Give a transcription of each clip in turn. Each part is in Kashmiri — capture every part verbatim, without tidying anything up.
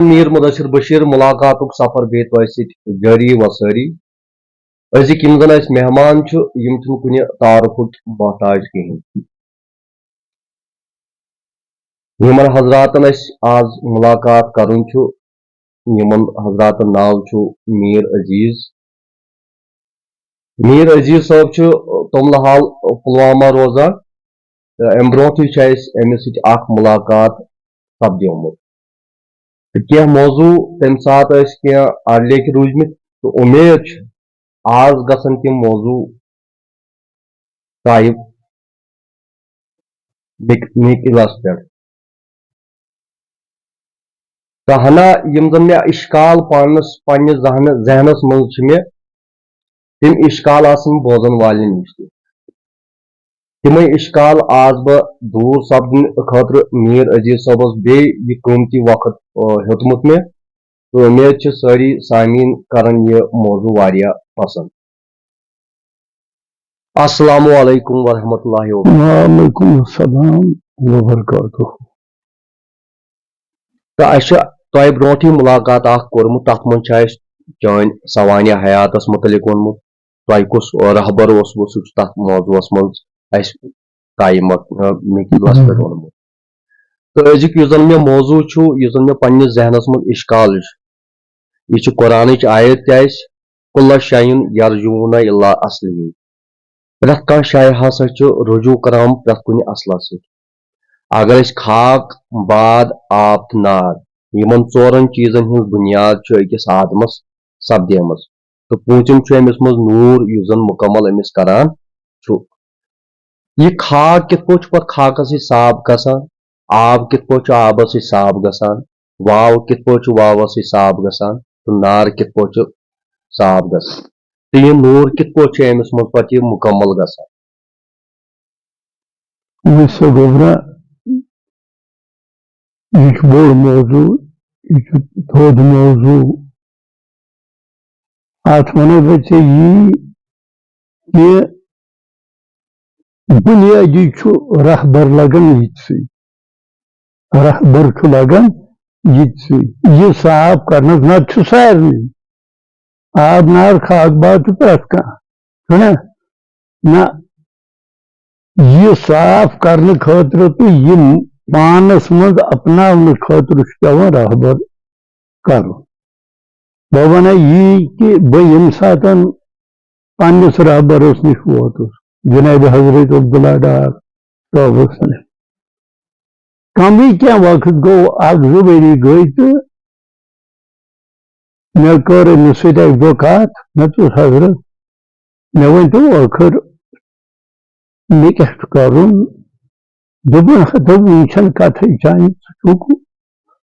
میٖر مُدثِر بشیٖر، مُلاقاتُک سفر بیٚیہِ تۄہہِ سۭتۍ جٲری و سٲری۔ أزِکۍ یِم زَن اَسہِ مہمان چھِ، یِم چھِنہٕ کُنہِ تعارُفُک محتاج کِہیٖنۍ۔ یِمن حضراتن اَسہِ آز مُلاقات کَرُن چھُ، یِمن حضراتن ناو چھُ میٖر عزیٖز۔ میٖر عزیٖز صٲب چھُ توٚملہٕ حال پُلوامہ روزان، تہٕ اَمہِ برونٛٹھٕے چھُ اَسہِ أمِس سۭتۍ اکھ مُلاقات سپدیومُت۔ تہٕ کینٛہہ موضوع تَمہِ ساتہٕ ٲسۍ کینٛہہ اَڑلیٚکھۍ روٗدۍمٕتۍ، تہٕ اُمید چھِ آز گژھن تِم موضوع غایب مِک-، مِکلَس پٮ۪ٹھ۔ تہٕ ہنا یِم زَن مےٚ اِشکال پانَس، پنٛنِس ذہنہٕ-، ذہنَس منٛز چھِ مےٚ، تِم اِشکال آسَن بوزَن والٮ۪ن نِش تہِ۔ تِمَے اِشکال آس بہٕ دوٗر سپدنہٕ خٲطرٕ میٖر عزیٖز صٲبَس بیٚیہِ یہِ قۭمتی وقت، آ، ہیوٚتمُت مےٚ۔ تہٕ اُمید چھِ سٲری سامعیٖن کَرَن یہِ موضوع واریاہ پسنٛد۔ السلام علیکم ورحمۃ اللہ وبرکاتہ۔ وعلیکم السلام وبرکاتہ۔ تہٕ اَسہِ چھُ تۄہہِ برونٛٹھٕے مُلاقات اکھ کوٚرمُت، تَتھ منٛز چھُ اَسہِ چٲنۍ سوانح حیاتَس مُتعلِق ووٚنمُت، تۄہہِ کُس رہبر اوسوٕ، سُہ چھُ تَتھ موضوعس منٛز اَسہِ ٹایمَس، آ، مِکلَس پٮ۪ٹھ ووٚنمُت۔ تہٕ أزیُک یُس زَن مےٚ موضوع چھُ، یُس زَن مےٚ پنٛنِس ذہنَس منٛز اِشکال چھُ، یہِ چھُ قرآنٕچ آیت تہِ اَسہِ، "کُلَّ شَیْءٍ یَرْجِعُ اِلیٰ اَصْلِهِ"۔ پرٛٮ۪تھ کانٛہہ شے ہسا چھُ رجوع کران پرٛٮ۪تھ کُنہِ اصلس سۭتۍ۔ اگر أسۍ خاک، باد، آب تہٕ نار، یِمن ژورن چیٖزن ہٕنٛز بُنیاد چھِ أکِس آدمس سپدیمٕژ، تہٕ پوٗنٛژِم چھُ أمِس منٛز نوٗر، یُس زن مُکمل أمِس کران چھُ۔ یہِ خاک کِتھ پٲٹھۍ چھُ پتہٕ خاکس سۭتۍ صاف گژھان؟ آب کِتھ پٲٹھۍ چھُ آبس سۭتۍ صاف گژھان؟ واو کِتھ پٲٹھۍ چھُ واوس سۭتۍ صاف گژھان؟ تہٕ نار کِتھ پٲٹھۍ چھُ صاف گژھان؟ تہٕ یہِ نوٗر کِتھ پٲٹھۍ چھُ أمِس منٛز پتہٕ یہِ مُکمل گژھان؟ وٕچھ سا گوٚبرا، یہِ چھُ بوٚڑ موضوع، یہِ چھُ تھوٚد موضوع۔ اَتھ وَنو بہٕ ژےٚ یی کہِ بُنیٲدی چھُ رہبر لگان ییٚتسٕے۔ رہبر چھُ لگان ییٚتسٕے۔ یہِ صاف کرنس، نتہٕ چھُ سارنٕے۔ آب، نار، خاک، باد چھُ پرٛٮ۪تھ کانٛہہ، چھُنہ؟ نہ، یہِ صاف کرنہٕ خٲطرٕ تہٕ یہِ پانس منٛز اپناونہٕ خٲطرٕ چھُ پٮ۪وان رہبر کرُن۔ بہٕ وَنَے یی کہِ بہٕ ییٚمہِ ساتَن پننِس رہبرس نِش ووتُس، جناب حضرت عبداللہ ڈار صٲبس نِش۔ کمٕے کینٛہہ وقت گوٚو، اکھ زٕ ؤری گٔے تہٕ مےٚ کٔر أمِس سۭتۍ اکہِ دۄہ کتھ، مےٚ دوٚپُس، "حضرت، مےٚ ؤنۍ تو ٲخٕر مےٚ کیٛاہ چھُ کرُن؟" دوٚپُن، "ہتو وُنہِ چھَنہٕ کتھٕے چانہِ، ژٕ چھُکھ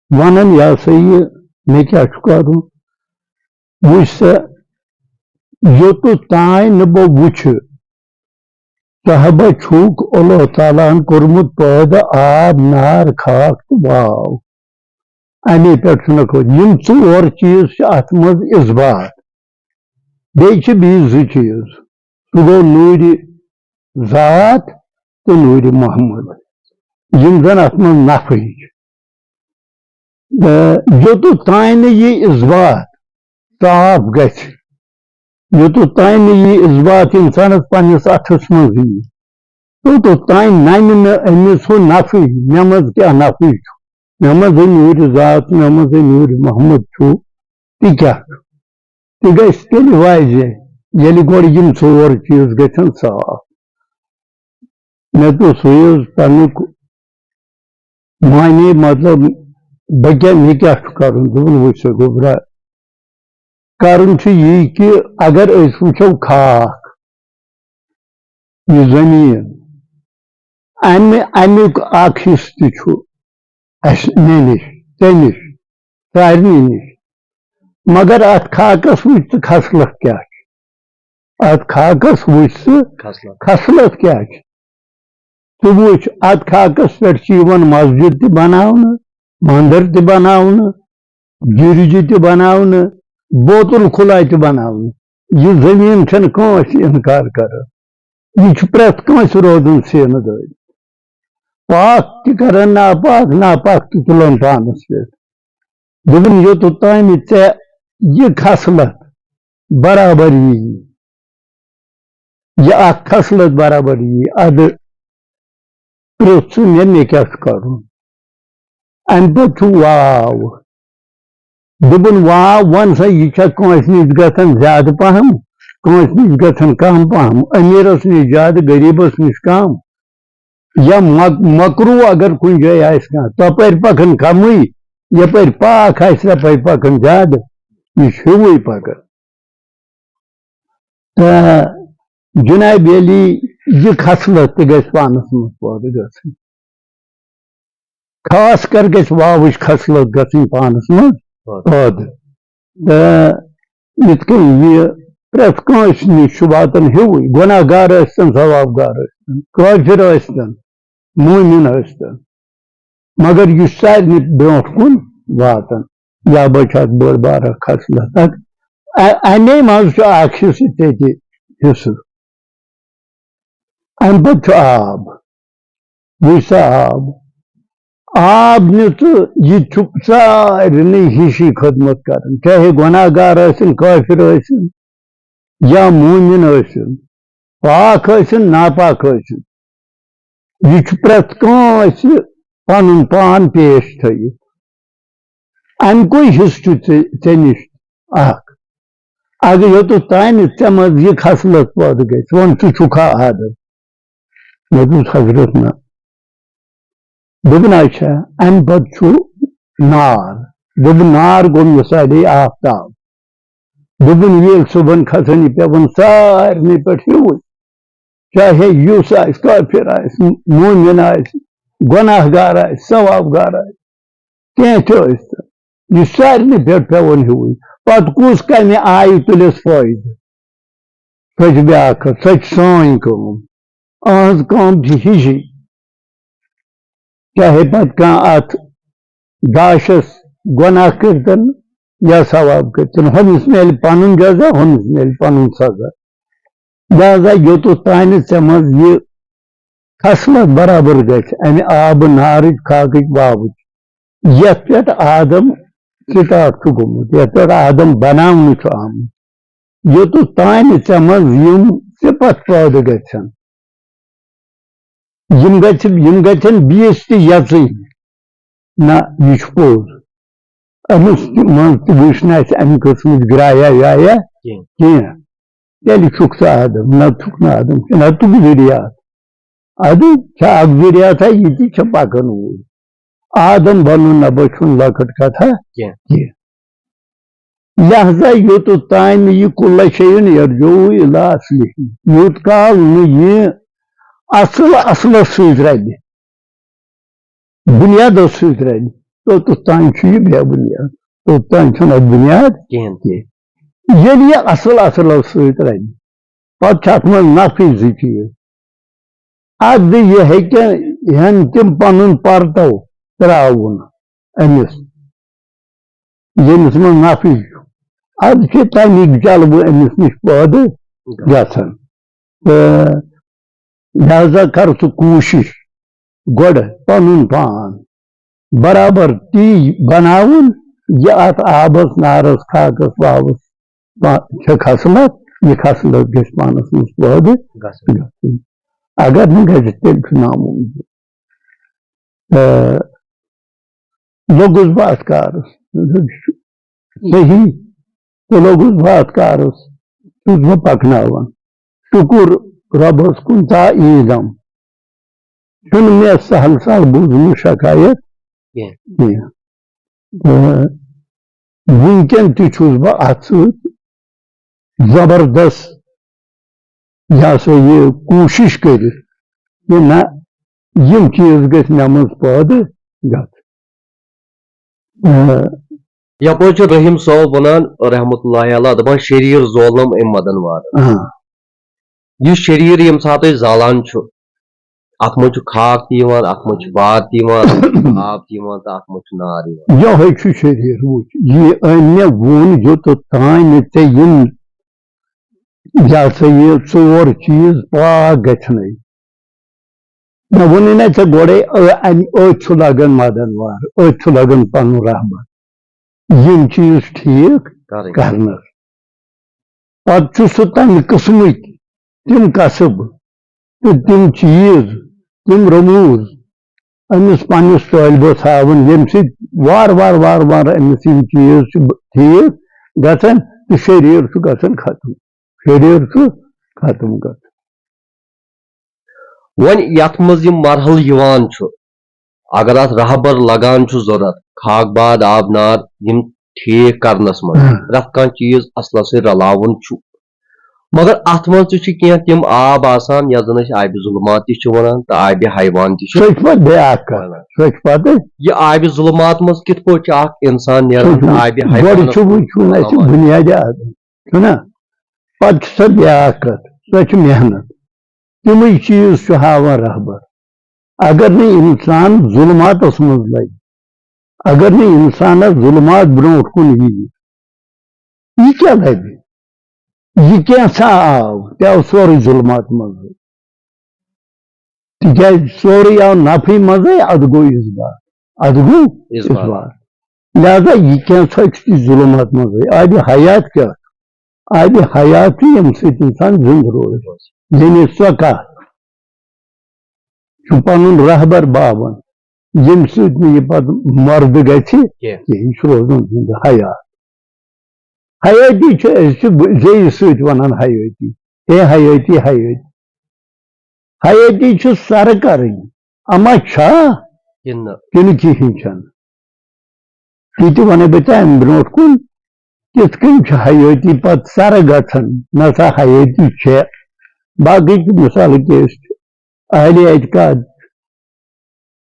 ونان یہِ ہسا یہِ مےٚ کیٛاہ چھُ کرُن؟" وٕچھ سا، یوٚتُتھ تام نہٕ بہٕ وٕچھٕ، تہٕ بہٕ چھُکھ اللہ تعالیٰ ہن کوٚرمُت پٲدٕ آب، نار، خاک تہٕ واو۔ اَمے پٮ۪ٹھ چھُنہ کھوٚت۔ یِم ژور چیٖز چھِ اَتھ منٛز اثبات۔ بیٚیہِ چھِ بیٚیہِ زٕ چیٖز۔ سُہ گوٚو نوٗرِ ذات تہٕ نوٗرِ محمد، یِم زَن اَتھ منٛز نفی چھِ۔ تہٕ یوٚتُتھ تام نہٕ یہِ اثبات صاف گژھِ، یوٚتتھ تام نہٕ یہِ اثبات اِنسانَس پنٛنِس اَتھَس منٛز یی، توٚتتھ تام نَنہِ نہٕ أمِس ہُہ نفی، مےٚ منٛز کیٛاہ نفی چھُ، مےٚ منٛز ہے نوٗرِ ذات، مےٚ منٛز ہے نوٗرِ محمد چھُ، تہِ کیٛاہ چھُ؟ تہِ گژھِ تیٚلہِ واضح، ییٚلہِ گۄڈٕ یِم ژور چیٖز گژھن صاف۔ مےٚ دوٚپ، سُے حظ تَمیُک معنی، مطلب، بہٕ کیٛاہ، مےٚ کیٛاہ چھُ کَرُن؟ دوٚپُن، وٕچھ سا گوٚبرا، کَرُن چھُ یی کہِ اگر أسۍ وٕچھو خاک، یہِ زٔمیٖن، اَمہِ، اَمیُک اَکھ حِصہٕ تہِ چھُ اَسہِ، مےٚ نِش، ژےٚ نِش، سارنٕے نِش۔ مگر اَتھ خاکَس وٕچھ ژٕ خصلت کیٛاہ چھِ۔ اَتھ خاکَس وٕچھ ژٕ خصلت۔ خصلت کیٛاہ چھِ۔ ژٕ وٕچھ، اَتھ خاکَس پٮ۪ٹھ چھِ یِوان مسجد تہِ بناونہٕ، مندر تہِ بناونہٕ، گِرجہِ تہِ بناونہٕ، بوتل خلا تہِ بناونہٕ۔ یہِ زٔمیٖن چھَنہٕ کٲنٛسہِ اِنکار کران۔ یہِ چھُ پرٛٮ۪تھ کٲنٛسہِ روزان سینہٕ دٲرِتھ۔ پاک تہِ کران ناپاک، ناپاک تہِ تُلان پانَس پٮ۪ٹھ۔ دوٚپُن، یوٚتَتھ تام ژےٚ یہِ خصلت برابر یی، یہِ اکھ خصلت برابر یی، اَدٕ پرٛژھ ژٕ مےٚ، مےٚ کیٛاہ چھُ کرُن؟ اَمہِ پتہٕ چھُ واو۔ دوٚپُن، واو وَن سا، یہِ چھا کٲنٛسہِ نِش گژھان زیادٕ پہم، کٲنٛسہِ نِش گژھان کم پہم، أمیٖرَس نِش زیادٕ، غریٖبَس نِش کم؟ یا مک-، مکروٗہ اگر کُنہِ جایہِ آسہِ کانٛہہ، تَپٲرۍ پَکان کَمٕے، یَپٲرۍ پاک آسہِ، تَپٲرۍ پَکان زیادٕ، یہِ چھُ ہیوٗوٕے پَکان۔ تہٕ جناب علی، یہِ خصلت تہِ گژھِ پانَس منٛز پٲدٕ گژھٕنۍ۔ خاص کر گژھِ واوٕچ خصلت گژھٕنۍ پانَس منٛز پٲدٕ۔ تہٕ یِتھ کٔنۍ یہِ پرٛٮ۪تھ کٲنٛسہِ نِش چھُ واتان ہیوٗوٕے، گۄناہ گار ٲسۍتن، ثواب گار ٲسۍتن، کٲفِر ٲسۍتن، مومِن ٲسۍتن، مگر یہِ چھُ سارنٕے برٛونٛٹھ کُن واتان۔ یا بہٕ چھُ اَتھ بٔڑ بارٕ خصلت اَکھ۔ اَ-، اَمے منٛز چھُ اَکھ حِصہٕ ژےٚ تہِ حِصہٕ۔ اَمہِ پَتہٕ چھُ آب۔ وٕچھ سا آب۔ آب نہِ ژٕ، یہِ تہِ چھُ سارنٕے ہِشی خدمت کران، چاہے گۄناہ گار ٲسِن، کٲفِر ٲسِن، یا مومِن ٲسِن، پاک ٲسِن، ناپاک ٲسِن۔ یہِ چھُ پرٛٮ۪تھ کٲنٛسہِ پنُن پان پیش تھٲیِتھ۔ اَمہِ کُے حِصہٕ چھُ ژےٚ، ژےٚ نِش اکھ۔ اگر یوٚتَتھ تانۍ ژےٚ منٛز یہِ خصلت پٲدٕ گژھِ، وَن ژٕ چھُکھا آدم؟ مےٚ دوٚپُس، حضرت نہ۔ دوٚپُن، اچھا، اَمہِ پتہٕ چھُ نار۔ دوٚپُن، نار گوٚو مِثالے آفتاب۔ دوٚپُن، ییٚلہِ صُبحن کھسان یہِ پٮ۪وان سارنٕے پٮ۪ٹھ ہیوٗوٕے، چاہے یُس آسہِ، کٲفِر آسہِ، مومِن آسہِ، گۄناہ گار آسہِ، ثواب گار آسہِ، کینٛہہ تہِ ٲسۍ تن، یہِ سارنٕے پٮ۪ٹھ پٮ۪وان ہیوٗوٕے۔ پتہٕ کُس کمہِ آیہِ تُلٮ۪س فٲیدٕ؟ سۄ چھِ بیٛاکھ کتھ، سۄ چھِ سٲنۍ کٲم۔ أہنٛز کٲم چھِ ہِشی۔ چاہے پتہٕ کانٛہہ اتھ داشس گۄناہ کٔرتن یا ثواب کٔرتن، ہُمِس میلہِ پنُن جزا، ہُمِس میلہِ پنُن سزا۔ لہذا یوٚتَتھ تانۍ ژےٚ منٛز یہِ خصلت برابر گژھِ، امہِ آبہٕ نارٕچ، خاکٕچ، وابٕچ، یتھ پٮ۪ٹھ آدم سٹارٹ چھُ گوٚمُت، یتھ پٮ۪ٹھ آدم بناونہٕ چھُ آمُت، یوٚتَتھ تانۍ ژےٚ منٛز یِم صفت پٲدٕ گژھن، یِم گژھِ، یِم گژھن بیٚیِس تہِ یژٕنۍ۔ نہ، یہِ چھُ پوٚز۔ أمِس تہِ منٛز تہِ وٕچھ نہٕ اَسہِ اَمہِ قٕسمٕچ گرایا وایا کینٛہہ۔ کینٛہہ۔ تیٚلہِ چھُکھ ژٕ آدم، نہ چھُکھ نہٕ آدم، نہ تُک ذُریات۔ اَدٕ چھا اکھ ذُریاتا، یہِ تہِ چھا پکان اوٗرۍ۔ آدم بنُن نہ بچُن لۄکٕٹ کتھا کینٛہہ۔ کینٛہہ۔ لہذا یوٚتَتھ تام یہِ کُلہ شیء یرجع الی اصلہ، یوٚت کال نہٕ یہِ اصل اصلس سۭتۍ رلہِ، بنیادس سۭتۍ رلہِ، توٚتَتھ تام چھُ یہِ بے بنیاد، توٚت تام چھُنہٕ اَتھ بنیاد کِہیٖنۍ۔ کینٛہہ۔ ییٚلہِ یہِ اصل اصلس سۭتۍ رلہِ، پتہٕ چھِ اَتھ منٛز نفعی زٕ چیٖز۔ اَدٕ یہِ ہیٚکہِ ہن تِم پنُن پرتو ترٛاوُن أمِس، ییٚمِس منٛز نفعی چھُ۔ اَدٕ چھِ تَمِکۍ جلبہٕ أمِس نِش پٲدٕ گژھان۔ تہٕ لہذا کر ژٕ کوٗشِش گۄڈٕ پنُن پان برابر تی بناوُن، یہِ اَتھ آبس، نارس، خاکس، واوس پا-، چھےٚ خصلت، یہِ خصلت گژھِ پانس منٛز پٲدٕ گژھُن۔ گژھٕنۍ۔ اگر نہٕ گژھِ، تیٚلہِ چھُ ناممکن۔ تہٕ لوٚگُس بہٕ اَتھ کارَس۔ مےٚ دوٚپ، یہِ چھُ صحیح۔ تہٕ لوٚگُس بہٕ اَتھ کارَس، چھُس بہٕ پَکناوان۔ شُکُر رۄبَس کُن، تا عیٖدَم چھُنہٕ مےٚ سَہل سَہل بوٗزمُت شکایت کینٛہہ۔ کینٛہہ۔ تہٕ وٕنکٮ۪ن تہِ چھُس بہٕ اَتھ سۭتۍ زبردست، یہِ ہسا یہِ کوٗشِش کٔرِتھ کہِ نہ، یِم چیٖز گٔژھۍ مےٚ منٛز پٲدٕ گژھٕنۍ۔ آ، یپٲرۍ چھُ رحیم صٲب ونان رحمتہ اللہ علیہ، دپان، شریٖر زولنم أمۍ مدن وارن۔ آ۔ یُس شریٖر ییٚمہِ ساتہٕ أسۍ زالان چھُ، اتھ منٛز چھُ خاک تہِ یِوان، اتھ منٛز چھُ باد تہِ یِوان، اتھ منٛز چھُ آب تہِ یِوان تہٕ اتھ منٛز چھُ نار یِوان۔ یِہوٚے چھُ شریٖر، وٕچھ، یہِ أنۍ مےٚ ووٚن، یوٚتَتھ تام نہٕ ژےٚ یِم، یہِ ہسا یہِ ژور چیٖز پاک گژھنَے۔ مےٚ ووٚنُے نہ ژےٚ گۄڈَے، أ-، اَمہِ، أتھۍ چھُ لگان مدن وار، أتھۍ چھُ لگان پنُن رحمت۔ یِم چیٖز ٹھیٖک کرٕنۍ۔ کرنَس۔ پتہٕ چھُ سُہ تَمہِ قٕسمٕکۍ تِم کسب تہٕ تِم چیٖز، تِم رموٗز أمِس پننِس طٲلبَس ہاوان، ییٚمہِ سۭتۍ وارٕ وارٕ وارٕ وارٕ أمِس یِم چیٖز چھِ ب-، ٹھیٖک گژھان تہٕ شریٖر چھُ گژھان ختم۔ شریٖر چھُ ختم گژھان۔ وۄنۍ یتھ منٛز یہِ مرحلہٕ یِوان چھُ، اگر اتھ رہبر لگان چھُ ضروٗرت، خاک باد، آب نار، یِم ٹھیٖک کرنس منٛز، ہاں۔ پرٛٮ۪تھ کانٛہہ چیٖز اصلس سۭتۍ رلاوُن چھُ۔ مگر اتھ منٛز تہِ چھِ کینٛہہ تِم آب آسان، یتھ زن أسۍ آبِ ظلمات تہِ چھِ ونان تہٕ آبِ حیوان تہِ چھِ۔ سۄ چھِ پتہٕ بیٛاکھ کتھ۔ سۄ چھِ پتہٕ۔ یہِ آبِ ظلمات منٛز کِتھ پٲٹھۍ چھُ اکھ انسان نیران تہٕ آبِ حیوانس گۄڈٕ چھُ منٛز وٕچھُن اسہِ لمان؟ بُنیادِ آدم، چھُنہ؟ پتہٕ چھِ سۄ بیٛاکھ کتھ، سۄ چھِ محنت۔ تِمٕے چیٖز چھُ ہاوان رہبر۔ اگر نہٕ انسان ظلماتس منٛز لگہِ، اگر نہٕ انسانس ظلمات برونٛٹھ کُن ییہِ، یہِ کیٛاہ لبہِ؟ یہِ کینٛژھا آو، تہِ آو سورُے ظلمات منٛزٕے۔ تِکیٛازِ سورُے آو نفعی منٛزٕے، ادٕ گوٚو اثبات، ادٕ گوٚو اثبات۔ اثبات۔ لہذا یہِ کینٛژھا چھُ تہِ ظلمات منٛزٕے۔ آبِ حیات کیٛاہ چھُ؟ آبِ حیات چھُ، ییٚمہِ سۭتۍ انسان زِندٕ روزِ۔ یعنی سۄ کتھ چھُ پنُن رہبر باوان، ییٚمہِ سۭتۍ نہٕ یہِ پتہٕ مردٕ گژھِ کینٛہہ۔ کینٛہہ، یہِ چھُ روزان زِندٕ حیات۔ حیٲتی چھُ، أسۍ چھِ ب-، زیٚیہِ سۭتۍ ونان حیٲتی، ہے حیٲتی، حیٲتی۔ حیٲتی چھُ سرٕ کرٕنۍ، اما چھا کِنہٕ نہٕ؟ کِنہٕ کِہیٖنۍ چھَنہٕ؟ تہِ تہِ وَنَے بہٕ ژےٚ اَمہِ برونٛٹھ کُن، کِتھ کٔنۍ چھِ حیٲتی پتہٕ سرٕ گژھان، نہ سا حیٲتی چھےٚ۔ باقٕے چھِ مثال کے أسۍ چھِ اہلِ اعتقاد،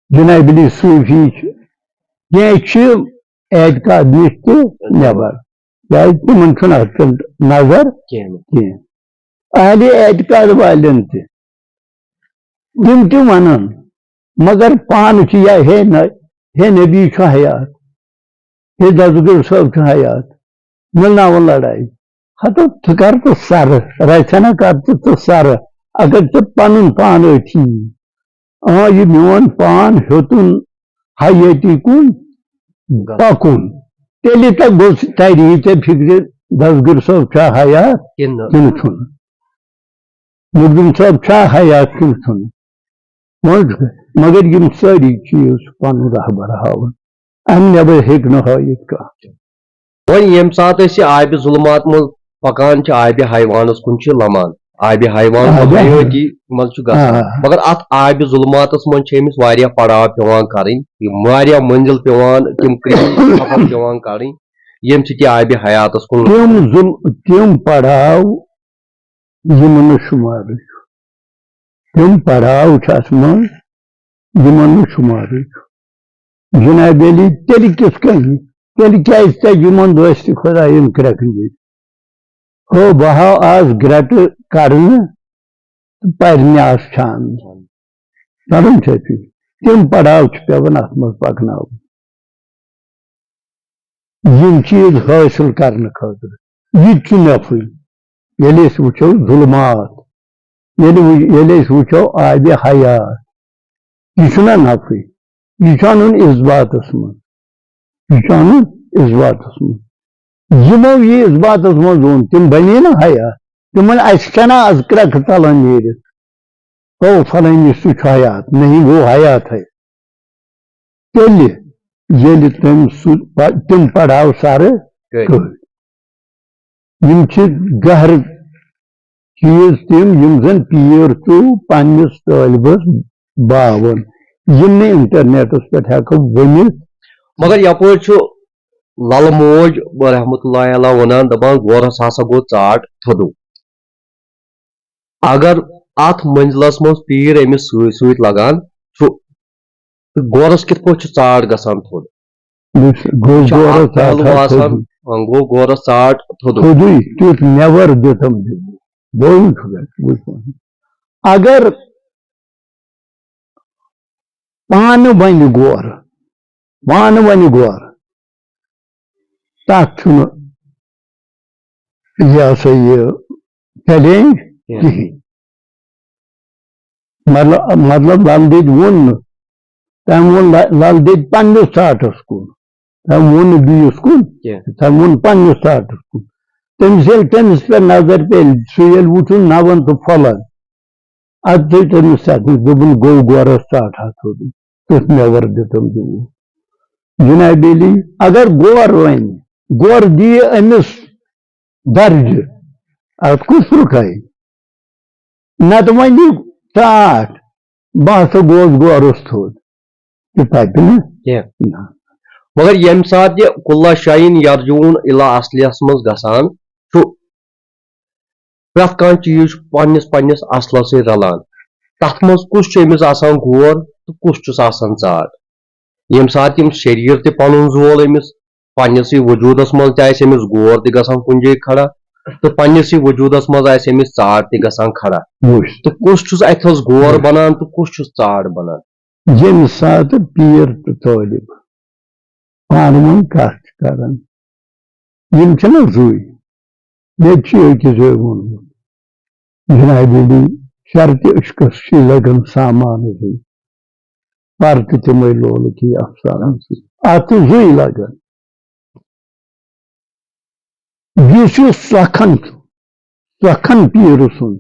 جناب علی صوفی چھِ، کینٛہہ چھِ اعتقاد نِش تہِ نٮ۪بر، کیٛازِ تِمن چھُنہٕ اَتھ کُن نظر کینٛہہ۔ کینٛہہ۔ اہلِ اعتقاد والٮ۪ن تہِ، تِم تہِ وَنان، مگر پانہٕ چھِ یا ہے نہ، ہے نبی چھُ حیات، ہے دستگیر صٲب چھُ حیات، مِلناوُن لڑایہِ۔ ہتو ژٕ کر تہٕ سرٕ، رژھنا کر تہٕ ژٕ سرٕ، اگر ژےٚ پنُن پان أتھی یی۔ آ، یہِ میون پان ہیوٚتُن حیٲتی کُن پکُن، تیٚلہِ تہ گوٚژھ تَرِ یہِ ژےٚ فِکرِ، دستگیر صٲب چھا حیات کِنہٕ نہٕ؟ کِنہٕ چھُنہٕ؟ مخدوم صٲب چھا حیات کِنہٕ چھُنہٕ؟ وۄنۍ چھُ، مگر یِم سٲری چیٖز چھِ پنُن رہبر ہاوان۔ اَمہِ نٮ۪بر ہیٚکہِ نہٕ ہٲوِتھ کانٛہہ۔ وۄنۍ ییٚمہِ ساتہٕ أسۍ یہِ آبِ ظُلمات منٛز پکان چھِ، آبِ حیوانس کُن چھِ لمان، آبِ حیوان آبِ حیٲتی منٛز چھُ گژھان۔ آ۔ مگر اتھ آبِ ظُلماتس منٛز چھِ أمِس واریاہ پڑاو پٮ۪وان کرٕنۍ، یِم واریاہ مٔنزِل پٮ۪وان، تِم کرٛہِنۍ سفر پٮ۪وان کرٕنۍ، ییٚمہِ سۭتۍ یہِ آبِ حیاتس کُن تِم ظُل-، تِم پڑاو یِمن نہٕ شُمارٕے چھُ۔ تِم پڑاو چھِ اَتھ منٛز، یِمن نہٕ شُمارٕے چھُ۔ جناب علی، تیٚلہِ کِتھ کٔنۍ؟ تیٚلہِ کیٛازِ ژےٚ یِمن دۄہ تہِ خۄدایَن کرٛٮ۪کہٕ دِتۍ؟ ہو، بہٕ ہاو آز گرٛٮ۪ٹہٕ کڑنہٕ تہٕ پرنہِ آس چھانہٕ۔ پرُن چھا ژےٚ؟ تِم پڑاو چھِ پٮ۪وان اَتھ منٛز پکناوٕنۍ۔ یِم چیٖز حٲصِل کرنہٕ خٲطرٕ۔ یہِ تہِ چھُ نفعی۔ ییٚلہِ أسۍ وٕچھو ظُلمات، ییٚلہِ وٕ-، ییٚلہِ أسۍ وٕچھو آبِ حیات، یہِ چھُنہ نفعی؟ یہِ چھُ اَنُن اثباتس منٛز، یہِ چھُ اَنُن اثباتس منٛز۔ یِمو یہِ اثباتس منٛز اوٚن، تِم بنے نہ حیات۔ تِمن، اَسہِ چھَنہ از کرٛٮ۪کہٕ ژلان نیٖرِتھ؟ او فلٲنی سُہ چھُ حیات، نہیں، وہ حیات ہے۔ تیٚلہِ ییٚلہِ تٔمۍ سُہ پ-، تِم پڑاو سرٕ کٔرۍ۔ کٔرۍ۔ یِم چھِ گہرٕ چیٖز تِم، یِم زن پیٖر چھُ پننِس طٲلبس باوان، یِم نہٕ انٹرنیٹس پٮ۪ٹھ ہٮ۪کو ؤنِتھ۔ مگر یپٲرۍ چھُ للہٕ موج رحمتہ اللہ علیہ ونان، دپان، غورس ہسا گوٚو ژاٹ تھوٚدُو۔ اگر اتھ منزلس منٛز پیٖر أمِس سۭتۍ سۭتۍ لگان چھُ، تہٕ غورس کِتھ پٲٹھۍ چھُ ژاٹ گژھان تھوٚد؟ یُس گوٚو یہِ چھُ غورس اکھ پہلو ژاٹھا آسان، تھوٚد۔ وۄنۍ گوٚو غورس ژاٹ تھوٚدُے۔ تھوٚدُے، تیُتھ نٮ۪بر دیُتم دِنہٕ۔ بوزُن چھُ گژھِ، بوٗزُن۔ اگر پانہٕ ونہِ غور، پانہٕ ونہِ غور، تتھ چھُنہٕ یہِ ہسا یہِ چیلنج کینٛہہ۔ کِہیٖنۍ۔ مطلب، مطلب لل دٮ۪دۍ ووٚن نہٕ، تٔمۍ ووٚن لل، لل دٮ۪دۍ پننِس ژاٹس کُن۔ تٔمۍ ووٚن نہٕ بیٚیِس کُن، کینٛہہ۔ تٔمۍ ووٚن پننِس ٹاٹھس کُن۔ تٔمِس ییٚلہِ تٔمِس پٮ۪ٹھ نظر پیٚیہِ، سُہ ییٚلہِ وُچھُن نَوَن تہٕ پھۄلَن، اَدٕ تُہۍ تٔمِس سۭتۍ دوٚپُن، "گوٚو گورَس ژاٹھ ہَتھ ہیوٚتُن، تیُتھ مٮ۪وَر دیُتُم دِوُن۔" جناب علی، اگر گور وَنہِ، گور دِیہِ أمِس درجہِ، اَتھ کُس رُکایہِ؟ نَتہٕ وَنہِ ژاٹھ، بہٕ ہسا گوس گورَس تھوٚد۔ تہِ پَکہِ نہٕ۔ کینٛہہ۔ نہ۔ مگر ییٚمہِ ساتہٕ یہِ کُلہ شاہین یرجوٗن اِلا اصلیَس منٛز گژھان چھُ، پرٛٮ۪تھ کانٛہہ چیٖز چھُ پننِس پننِس اصلس سۭتۍ رلان۔ تتھ منٛز کُس چھُ أمِس آسان گور تہٕ کُس چھُس آسان ژاٹھ؟ ییٚمہِ ساتہٕ یِم شریٖر تہِ پنُن زول أمِس پننِسٕے وجوٗدس منٛز تہِ آسہِ أمِس گور تہِ گژھان کُنہِ جایہِ کھڑا، تہٕ پننِسٕے وجوٗدس منٛز آسہِ أمِس ژاٹھ تہِ گژھان کھڑا۔ وٕچھ۔ تہٕ کُس چھُس اتھس گور بنان تہٕ کُس چھُس ژاٹھ بنان؟ ییٚمہِ ساتہٕ پیٖر تہٕ طٲلب پانہٕ ؤنۍ کتھ چھِ کران، یِم چھِنہ زٕے، مےٚ تہِ چھُ أکِس جایہِ ووٚنمُت، جناب علی، شرطِ عشقس چھُے لگان سامان زٕے، پر تہٕ تِمے لولہٕ کی افسانہٕ زٕے۔ اتھ چھُ زٕے لگان۔ یُس یُس سۄکھن چھُ، سۄکھن پیٖرٕ سُنٛد،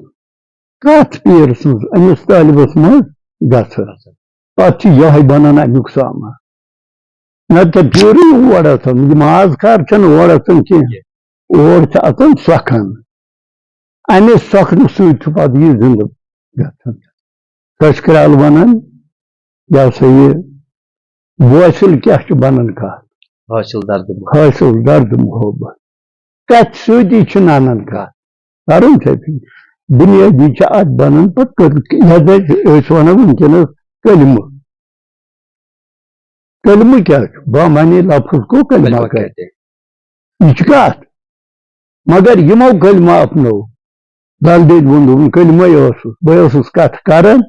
کتھ پیٖرٕ سٕنٛز أمِس طٲلبس منٛز گژھٕ، پتہٕ چھُ یِہوٚے بنان امیُک سامان۔ نتہٕ پیٖرٕے اور اژان، یہِ ماز کھار چھَنہٕ اور اژان کینٛہہ، اور چھِ اژان سۄکھن۔ امے سۄکھنہٕ سۭتۍ چھُ پتہٕ یہِ زِندٕ گژھان۔ سۄ چھِ کرٛال ونان، یہِ ہسا یہِ بوسِل کیٛاہ چھُ بنان کتھ؟ حٲصِل درد محبت۔ حٲصِل درد محبت۔ کتھ سۭتی چھُ ننان کتھ؟ کرُن چھا ٹھیٖک؟ بُنیٲدی چھِ اتھ بنان پتہٕ کٔر-، یتھ أسۍ، أسۍ ونو وٕنکیٚنس کلمہٕ۔ کلمہٕ کیٛاہ چھُ؟ بامعنی لفظ کو کلمہ کلمہ کہتے ہیں۔ یہِ چھُ کتھ؟ مگر یِمو کلمہ اپنو۔ دل دید ووٚن، دوٚپُن، کلمے اوسُس، بہٕ اوسُس کتھ کران،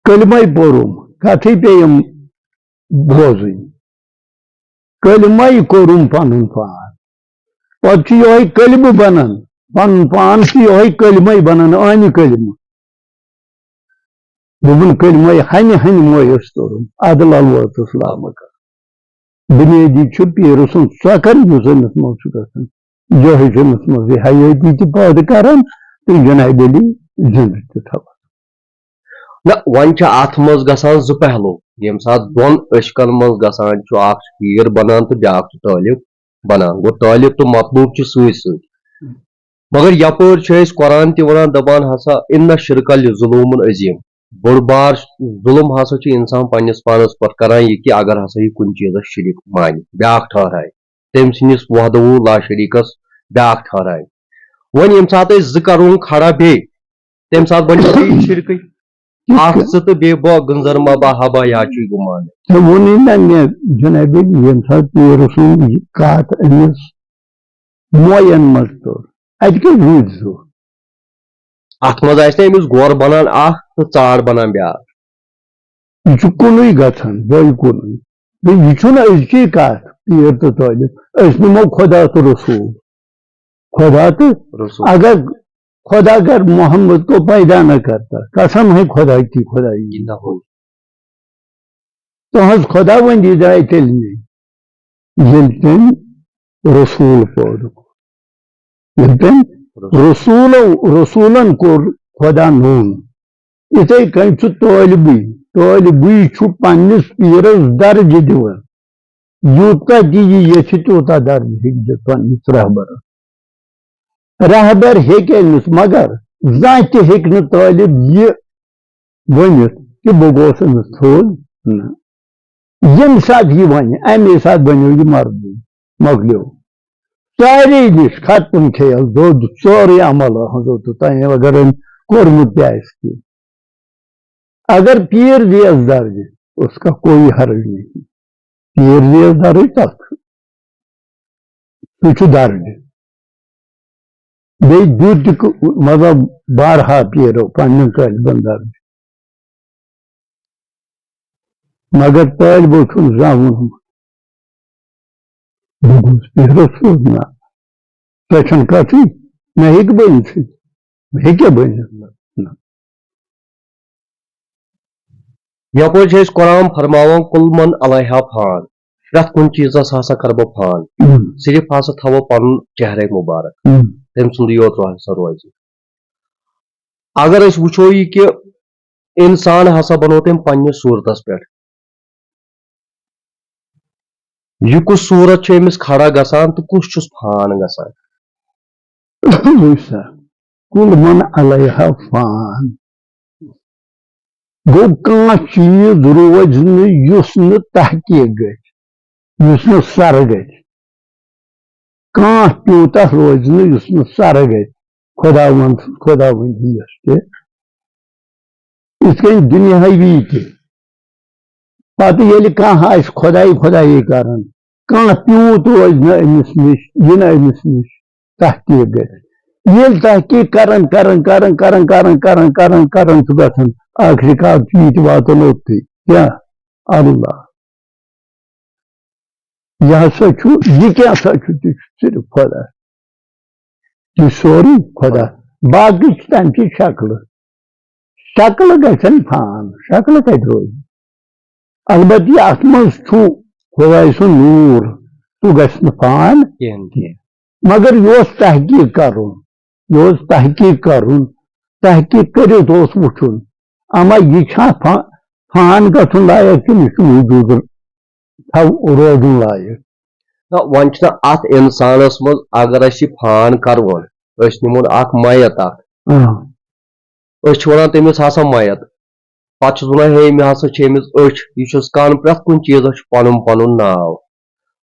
کلمے پوٚرُم، کتھٕے پیٚیَم بوزٕنۍ۔ کلمے کوٚرُم پنُن پان۔ پتہٕ چھُ یِہوٚے کلمہٕ بنان، پنُن پان چھُ یِہوٚے کلمے بنان، عامہِ کلمہٕ۔ دوٚپُن، کلمے ہنہِ ہنہِ مویَس توٚرُم، ادٕ للوتس لامکان۔ بُنیٲدی چھُ پیٖرٕ سُنٛد سۄکھن، یُس أمِس منٛز چھُ گژھان۔ یِہوٚے چھُ أمِس منٛز یہِ حیٲتی تہِ پٲدٕ کران تہٕ جناب علی زِندٕ تہِ تھاوان۔ نہ، وۄنۍ چھِ اتھ منٛز گژھان زٕ پہلو۔ ییٚمہِ ساتہٕ دۄن عشقن منٛز گژھان چھُ، اکھ چھُ پیٖر بنان تہٕ بیٛاکھ چھُ طٲلب بنان۔ گوٚو، طٲلب تہٕ مطلوب چھِ سۭتۍ سۭتۍ۔ مگر یپٲرۍ چھُ اَسہِ قرآن تہِ وَنان، دَپان ہسا، "اِنَّ الشِّرْکَ لَظُلُومٌ عَظِیٖمٌ"، بوٚڑ بار ظُلُم ہسا چھُ اِنسان پنٛنِس پانَس پٮ۪ٹھ کران، یہِ کہِ اگر ہسا یہِ کُنہِ چیٖزَس شریٖک مانہِ، بیٛاکھ ٹھہرایہِ، تٔمۍ سٕنٛدِس وحدہ لا شریٖکَس بیٛاکھ ٹھہرایہِ۔ وۄنۍ ییٚمہِ ساتہٕ أسۍ زٕ کَرون کھڑا بیٚیہِ، تَمہِ ساتہٕ بَنہِ یہِ شِرکٕے۔ اکھ ژٕ تہٕ بیٚیہِ بہٕ گٔنزر ما با ہبا یا چُے گُمان۔ ژےٚ ووٚنُے نہ مےٚ، جنابِ، ییٚمہِ ساتہٕ پیٖر سُنٛد یہِ کتھ أمِس موین منٛز توٚر، اتہِ کیٛاہ روٗدۍ زٕ؟ اتھ منٛز آسہِ نہ أمِس گور بنان اکھ تہٕ ژاڈ بنان بیٛاکھ۔ یہِ چھُ کُنُے گژھان، دۄیہِ کُنُے۔ تہٕ یہِ چھُنہٕ أزچی کتھ، پیٖر تہٕ طٲلب۔ أسۍ نِمو خۄدا تہٕ رسول۔ خدا تہٕ رسول۔ اگر خدا اگر محمد کو پیدا نہ کرتا، قسم ہے خدا کی خدائی۔ یہِ نہ ہو۔ تُہنٛز خداوندی درایہِ تیٚلہِ مےٚ، ییٚلہِ تٔمۍ رسول پٲدٕ کوٚر۔ ییٚلہِ تٔمۍ رسولو، رسولن کوٚر خدا نوٗن۔ یِتھے کٔنۍ چھُ طٲلبٕے، طٲلبٕے چھُ پننِس پیٖرس درجہٕ دِوان۔ یوٗتاہ تہِ یہِ یژھِ، تیوٗتاہ درجہٕ ہیٚکہِ دِتھ پننِس رہبرس۔ رہبر ہیٚکہِ أمِس، مگر زانٛہہ تہِ ہیٚکہِ نہٕ طٲلب یہِ ؤنِتھ کہِ بہٕ گوس أمِس تھوٚد۔ نہ۔ ییٚمہِ ساتہٕ یہِ وَنہِ، اَمے ساتہٕ بَنیو یہِ مردٕے، مۄکلیو۔ سارے نِش ختم کھیل، دوٚد سورُے عمل حضرت تۄہہِ اگر أمۍ کوٚرمُت تہِ آسہِ کینٛہہ۔ اگر پیٖر دیس درجہِ، اس کا کوئی حرج نہیں۔ پیٖر دیس درجہِ تَتھ، سُہ چھُ درجہِ۔ بیٚیہِ دیُت تہِ کُ-، مطلب، بارہا پیٖرو پننٮ۪ن طٲلبن درجہِ۔ مگر طٲلبو چھُنہٕ زانٛہہ ووٚنمُت، "بہٕ گوٚژھ پیٖرس سیوٚد"۔ نہ، سۄ چھَنہٕ کَتھٕے، مےٚ ہیٚکہِ بٔنِتھٕے، مےٚ ہیٚکیٛاہ بٔنِتھ؟ نہ، نہ۔ یپٲرۍ چھِ أسۍ قرآن فرماوان، "کل من علیہا فان"۔ پرٛٮ۪تھ کُنہِ چیٖزس ہسا کرٕ بہٕ فان۔ صرف ہسا تھاوو پنُن چہرے مُبارک، تٔمۍ سُنٛدُے یوت روزِ سا روزِ۔ اگر أسۍ وٕچھو یہِ کہِ انسان ہسا بنوو تٔمۍ پننِس صوٗرتس پٮ۪ٹھ، یہِ کُس صوٗرت چھُ أمِس کھڑا گژھان تہٕ کُس چھُس فان گژھان؟ وٕچھ سا، کُل من علیہا فان۔ گوٚو کانٛہہ چیٖز روزِ نہٕ یُس نہٕ تحقیٖق گژھِ، یُس نہٕ سرٕ گژھِ۔ کانٛہہ تیوٗتاہ روزِ نہٕ یُس نہٕ سرٕ گژھِ خۄداوند سٕنٛز خۄداوندی یۄس تہِ۔ یِتھ کٔنۍ دُنیاہٕے وی تہِ۔ پتہٕ ییٚلہِ کانٛہہ آسہِ خۄداے خۄدایی کران، کانٛہہ تیوٗت روزِ نہٕ أمِس نِش، یہِ نہٕ أمِس نِش تحقیٖق گژھِ۔ ییٚلہِ تحقیٖق کران، کران، کران، کران، کران، کران، کران، کران چھُ گژھان، ٲخری کار چھُ یہِ تہِ واتان اوٚتتھٕے۔ کیٛاہ؟ اللہ۔ یہِ ہسا چھُ، یہِ کیٛاہ سا چھُ؟ تہِ چھُ صرف خۄدا۔ یہِ سورُے خۄدا۔ باقٕے چھِ تَمہِ چہِ شکلہٕ۔ شکلہٕ گژھن فان، شکلہٕ کتہِ روزِ؟ البتہٕ یہِ اتھ منٛز چھُ خۄداے سُنٛد نوٗر، سُہ گژھِ نہٕ فان کِہیٖنۍ۔ کینٛہہ۔ مگر یہِ اوس تحقیٖق کرُن، یہِ اوس تحقیٖق کرُن، تحقیٖق کٔرِتھ اوس وٕچھُن، اما یہِ چھا فا-، فان گژھُن لایق کِنہٕ یہِ چھُ وجوٗد تھاو-، روزُن لایق؟ نہ، وۄنۍ چھُنہ اتھ انسانس منٛز، اگر اسہِ یہِ فان کرون، أسۍ نِمون اکھ میت اکھ۔ آ۔ أسۍ چھِ ونان تٔمِس ہسا میت۔ پتہٕ چھُس ونان، ہے، مےٚ ہسا چھِ أمِس أچھ، یہِ چھُس کن، پرٛٮ۪تھ کُنہِ چیٖزس چھُ پنُن پنُن ناو۔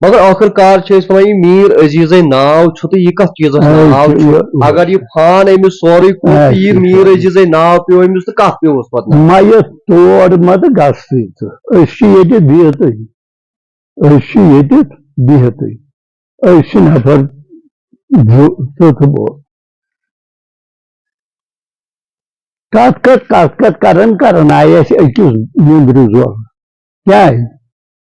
مگر ٲخٕر کار چھِ أسۍ ونان، یہِ میٖر عزیزے ناو چھُ تہٕ یہِ کتھ چیٖزس آ، یہِ ناو چھُ چھُ؟ یہِ، یہِ۔ اگر یہِ فان أمِس سورُے کوٚر آ، تہٕ یہِ یہِ چھُ۔ میٖر عزیزے ناو پیوٚو أمِس تہٕ کتھ پیوٚوُس پتہٕ ناو؟ میت تور مت گژھٕے ژٕ۔ أسۍ چھِ ییٚتہِ بِہتٕے۔ أسۍ چھِ ییٚتہِ بِہتٕے۔ أسۍ چھِ نفر زٕ، ژٕ تہٕ بہٕ۔ کتھ کتھ، کتھ کتھ کران کران آیہِ اَسہِ أکِس نیٚنٛدرِ زول۔ کیٛازِ؟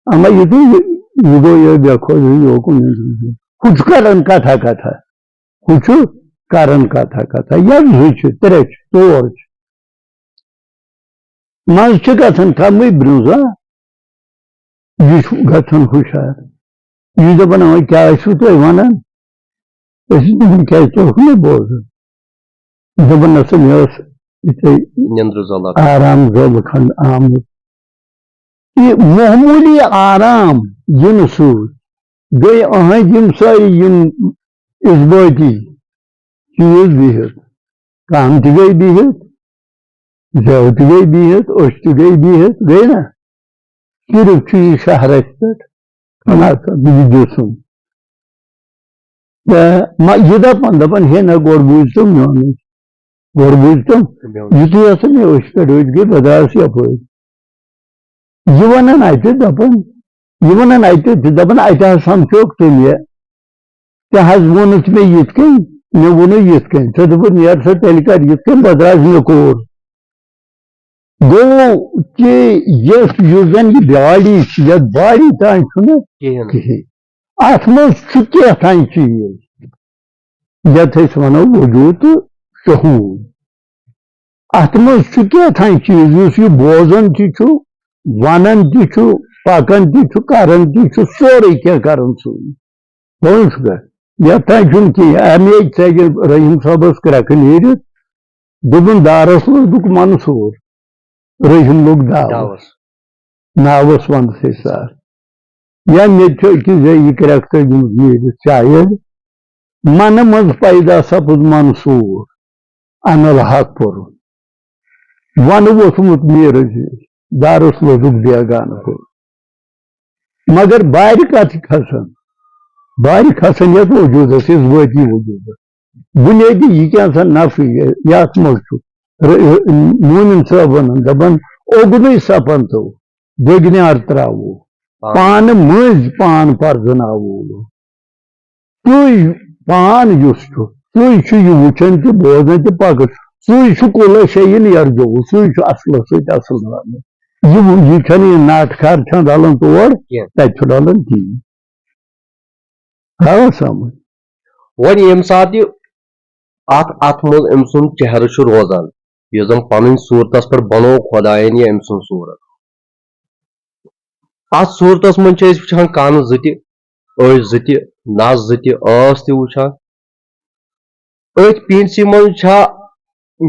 اما یہِ گوٚو، یہِ، یہِ گوٚو یہِ بے خۄش، یہِ گوٚو کُن نیٚنٛدرِ زول۔ ہُہ چھُ کران کتھا کتھا۔ ہُہ چھُ کران کتھا کتھا۔ یا زٕ چھِ، ترٛےٚ چھِ، ژور چھِ۔ منٛزٕ چھِ گژھان کمٕے برٛونٛہہ، یہِ چھُ گژھان ہُشار۔ یہِ چھُ دَپان، "وۄنۍ کیٛاہ ٲسِو تُہۍ وَنان؟" أسۍ چھِ دَپان، "کیٛازِ ژٕ اوسُکھ نہٕ بوزان؟" یہِ دَپان، "نہ سا، مےٚ ٲس یِتھَے نیٚنٛدرٕ زَلَک آرام زَلہٕ کھنٛڈ آمُت۔" یہِ معموٗلی آرام یِنہٕ سۭتۍ گٔے أہنٛدۍ یِم سٲری یِم اِثبٲتی چیٖز بِہِتھ، کَن تہِ گٔے بِہِتھ، زٮ۪و تہِ گٔے بِہِتھ، أچھ تہِ گٔے بِہِتھ، گٔے نا؟ صرف چھُ یہِ شہرَس پٮ۪ٹھ کھنان یہِ جسم۔ تہٕ مہ-، یہِ دَپان، دَپان، "ہے نہ، گۄڈٕ بوٗزتو میونٕے، گۄڈٕ بوٗزتو، میونٕے۔ یُتھُے ہسا مےٚ أچھ پٮ۪ٹھ أچھ گٔے، بہٕ درٛاس یَپٲرۍ۔" یہِ وَنان اَتہِ، دَپان، یہِ وَنان اَتہِ، تہِ دَپان، "اَتہِ حظ سَمکھیوکھ ژٕ مےٚ، تہِ حظ ووٚنُتھ مےٚ یِتھ کٔنۍ، مےٚ ووٚنُے یِتھ کٔنۍ، ژٕ دوٚپُتھ نیر سا تیٚلہِ کَر یِتھ کٔنۍ، بہٕ درٛاس، مےٚ کوٚر۔" گوٚو کہِ یۄس، یُس زَن یہِ باڈی چھِ، یَتھ باڈی تام چھُنہٕ کِہیٖنۍ۔ کِہیٖنۍ۔ اَتھ منٛز چھُ کینٛہہ تام چیٖز، یَتھ أسۍ وَنو وجوٗد تہٕ شہوٗد۔ اَتھ منٛز چھُ کینٛہہ تام چیٖز، یُس یہِ بوزان تہِ چھُ، وَنان تہِ چھُ، پَکان تہِ چھُ، کَران تہِ چھُ، سورُے کینٛہہ کَران سُے۔ بوٗزتھا؟ یَتھ تام چھُنہٕ کِہیٖنۍ۔ اَمے ژَگہِ رحیٖم صٲبَس کرٛٮ۪کہٕ نیٖرِتھ، دوٚپُن، "دارَس لوٚگ منصوٗر۔" رحیٖم لوٚگ داوَس۔ داوَس۔ ناوَس وَنٛدٕ سے سار۔ یا مےٚ تہِ چھُ أکِس جایہِ یہِ کرٛٮ۪کہٕ تٔجمٕژ نیٖرِتھ، شاید۔ منہٕ منٛز پیدا سپُد منصوٗر، اَنَل حق پوٚرُن۔ وَنہٕ ووٚتھمُت میٖر عزیز، دارَس لوٚگُکھ بیگانہٕ پوٚرُن۔ مگر بارِ کَتھ کھسان؟ بارِ کھسان یَتھ وجوٗدَس، یَتھ ذٲتی وجوٗدَس۔ بُنیٲدی یہِ کیٛاہ سا نفس یہِ، یَتھ منٛز چھُ۔ ر-، مومِن صٲب وَنان، دَپان، "اوٚگنُے سَپَن تو، دٔگنیار ترٛاوو۔ پانہٕ۔ پانہٕ مٔنٛزۍ پان پَرزٕناوو۔" سُے پان یُس چھُ، سُے چھُ یہِ وٕچھان تہِ بوزان تہِ پکان۔ سُے چھُ کُلس شیٚیِن یرجوٗ، سُے چھُ اصلس سۭتۍ اصل رلان۔ یہِ، یہِ چھَنہٕ یہِ ناٹہٕ کار چھَنہٕ رلان تور، کینٛہہ۔ تَتہِ چھُ رلان تی۔ آو سمجھ؟ وۄنۍ ییٚمہِ ساتہٕ یہِ اَتھ، اَتھ منٛز أمۍ سُنٛد چہرٕ چھُ روزان، یُس زَن پنٕنۍ صوٗرتس پٮ۪ٹھ بنوو خۄدایَن یہِ أمۍ سُنٛد صوٗرت۔ اتھ صورتس منٛز چھِ أسۍ وٕچھان کن زٕ تہِ، أچھ زٕ تہِ، نس زٕ تہِ، ٲس تہِ وٕچھان۔ أتھۍ پیٖنتسٕے منٛز چھا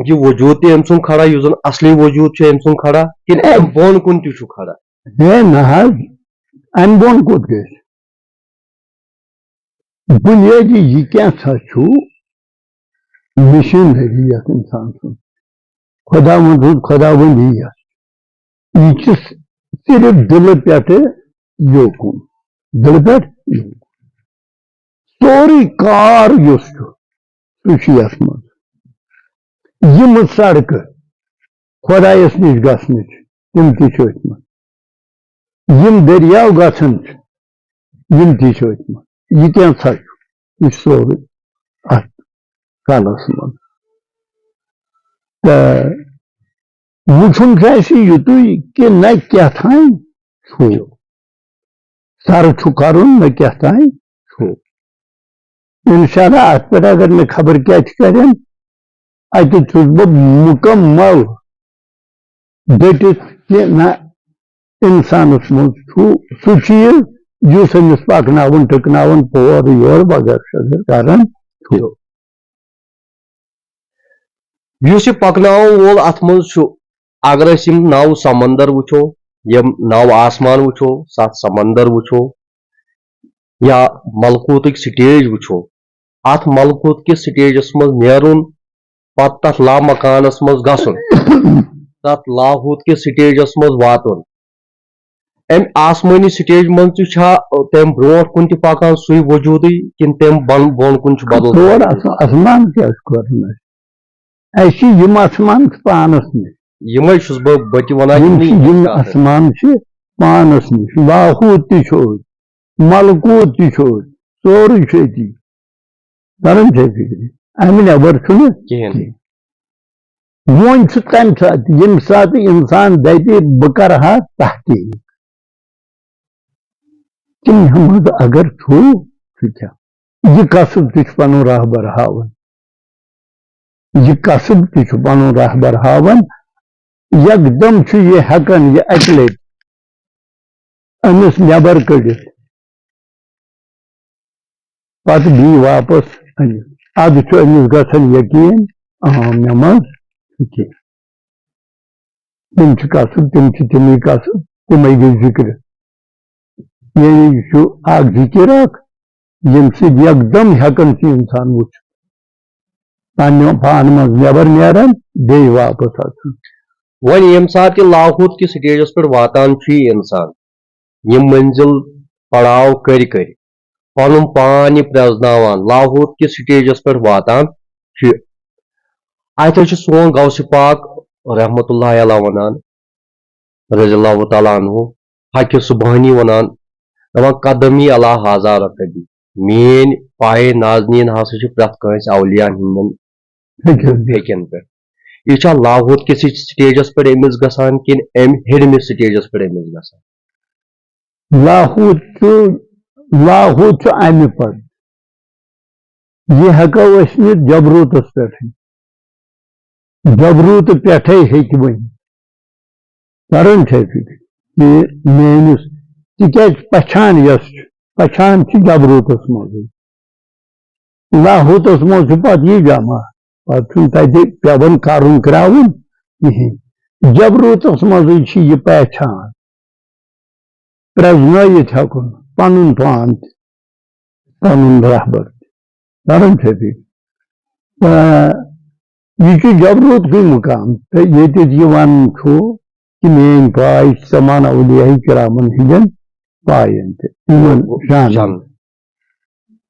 یہِ وجوٗد تہِ أمۍ سُنٛد کھڑا، یُس زن اصلی وجوٗد چھُ أمۍ سُنٛد کھڑا، کِنہٕ اَمہِ بۄن کُن تہِ چھُ کھڑا؟ ہے نہ حظ، امہِ بۄن کوٚت گژھِ؟ بُنیٲدی یہِ کیٛاہ سا چھُ مِشنری یَتھ اِنسان سُنٛد، خۄداوند ہُنٛد خۄداوندی یَتھ، یہِ چھِ صرف دِلہٕ پٮ۪ٹھٕ یوکُن، دِلہٕ پٮ۪ٹھ یوکُن۔ سورُے کار یُس چھُ، سُہ چھُ یَتھ منٛز۔ یِم سڑکہٕ خۄدایَس نِش گژھنٕچ، تِم تہِ چھِ أتھۍ منٛز۔ یِم دٔریاو گژھان چھِ، یِم تہِ چھِ أتھۍ منٛز۔ یہِ کینٛژھا چھُ، یہِ چھُ سورُے اَتھ کَلَس منٛز۔ تہٕ وٕچھُن چھُ اَسہِ یُتُے کہِ نہ کیٛاہ تام چھُ، سَرٕ چھُ کَرُن، نہ کیٛاہ تام چھُ۔ اِنشاء اللہ اَتھ پٮ۪ٹھ اگر مےٚ خبر کیٛاہ چھِ کَرن، اَتہِ چھُس بہٕ مُکمل ڈٔٹِتھ کہِ نہ، اِنسانَس منٛز چھُ سُہ چیٖز یُس أمِس پَکناوُن ٹِکناوُن پور یور وغٲرٕ شغٲرٕ کران چھُ۔ یُس یہِ پَکناوَن وول اَتھ منٛز چھُ، اگر أسۍ یِم نَو سمندر وٕچھو، یِم نَو آسمان وٕچھو، سَتھ سمندر وٕچھو، یا ملکوٗتٕکۍ سٹیج وٕچھو، اَتھ ملکوٗت کِس سٹیجَس منٛز نیرُن، پَتہٕ تَتھ لامکانَس منٛز گژھُن، تَتھ لاہوٗت کِس سٹیجَس منٛز واتُن۔ اَمہِ آسمٲنی سٹیج منٛز تہِ چھا تَمہِ برونٛٹھ کُن تہِ پَکان سُے وجوٗدٕے، کِنہٕ تَمہِ بۄن بۄن کُن چھُ بدل؟ تور آس-، آسمان کیٛاہ چھُ کرُن اَسہِ؟ اَسہِ چھِ یِم آسمان چھِ پانَس نِش۔ یِمَے چھُس بہٕ، بہٕ تہِ وَنان، یِم یِمنٕے چھِ، یِم ہٕنٛز کَتھ۔ آسمان چھِ پانَس نِش، لاہوٗت تہِ چھُ أتھۍ، ملکوٗت تہِ چھُ أتھۍ، سورُے چھُ أتی۔ تران چھا فِکرِ؟ اَمہِ نٮ۪بر چھُنہٕ کِہیٖنۍ۔ کِہیٖنۍ۔ وۄنۍ چھُ تَمہِ ساتہٕ، ییٚمہِ ساتہٕ اِنسان دَپہِ، "بہٕ کَرٕ ہا تحقیٖق"، تَمہِ منٛز اگر چھُ، سُہ کیٛاہ؟ یہِ کسب تہِ چھُ پَنُن راہبر ہاوان۔ یہِ کسب تہِ چھُ پَنُن راہبر ہاوان۔ یکدم چھُ یہِ ہٮ۪کان یہِ اَکہِ لَٹہِ أمِس نٮ۪بر کٔڑِتھ، پتہٕ بیٚیہِ واپس أنِتھ۔ اَدٕ چھُ أمِس گژھان یقیٖن، آ، مےٚ منٛز چھُ کینٛہہ۔ تِم چھِ کسب، تِم چھِ تِمے کسب، تِمے گٔے ذِکرِ۔ یعنی یہِ چھُ اکھ ذِکِر اکھ، ییٚمہِ سۭتۍ یکدم ہٮ۪کان چھُ اِنسان وٕچھِتھ۔ پننہِ پانہٕ منٛز نٮ۪بر نیران، بیٚیہِ واپس اژان۔ وۄنۍ ییٚمہِ ساتہٕ یہِ لاہوت کِس سٹیجس پٮ۪ٹھ واتان چھُ یہِ اِنسان، یِم مٔنزِل پڑاو کٔرۍ کٔرۍ پنُن پان یہِ پرٛزناوان، لاہوت کِس سٹیجس پٮ۪ٹھ واتان چھُ، اتہِ حظ چھُ سون غوث پاک رحمتہ اللہ علیہ ونان، رضی اللہ تعالیٰ عنہ، حق سبحانی ونان، دپان، "قدمی علی ہذا رکبی"، میٲنۍ پایہِ نازنیٖن ہسا چھِ پرٛٮ۪تھ کٲنٛسہِ اولیاہن ہٕنٛدٮ۪ن ہیٚکن۔ ہیٚکن پٮ۪ٹھ۔ یہِ چھا لاہوت کِس سٹیجس پٮ۪ٹھ أمِس گژھان کِنہٕ امہِ ہیٚرمِس سٹیجس پٮ۪ٹھ أمِس گژھان؟ لاہوت چھُ، لاہوت چھُ امہِ پتہٕ۔ یہِ ہٮ۪کو أسۍ نِتھ جبروتس پٮ۪ٹھٕے۔ جبروتہٕ پٮ۪ٹھے ہیٚکہِ ؤنِتھ۔ تران چھا فِکرِ؟ یہِ میٲنِس، تِکیازِ پہچان یۄس چھِ، پہچان چھِ جبروتس منٛزٕے۔ لاہوتس منٛز چھُ پتہٕ یہِ جمع، پتہٕ چھُنہٕ تتہِ پٮ۪وان کرُن کرٛاوُن کِہیٖنۍ۔ جبروتس منٛزٕے چھِ یہِ پہچان، پرٛزنٲیِتھ ہٮ۪کُن پنُن پان تہِ، پنُن رہبر تہِ۔ تران چھا فِکرِ؟ تہٕ یہِ چھُ جبروتکُے مُقام، تہٕ ییٚتٮ۪تھ یہِ ونُن چھُ کہِ میٲنۍ پاے چھِ تمام اولیاء کرامن ہٕنٛدٮ۪ن پاین تہِ، یِمن شانن۔ شانن۔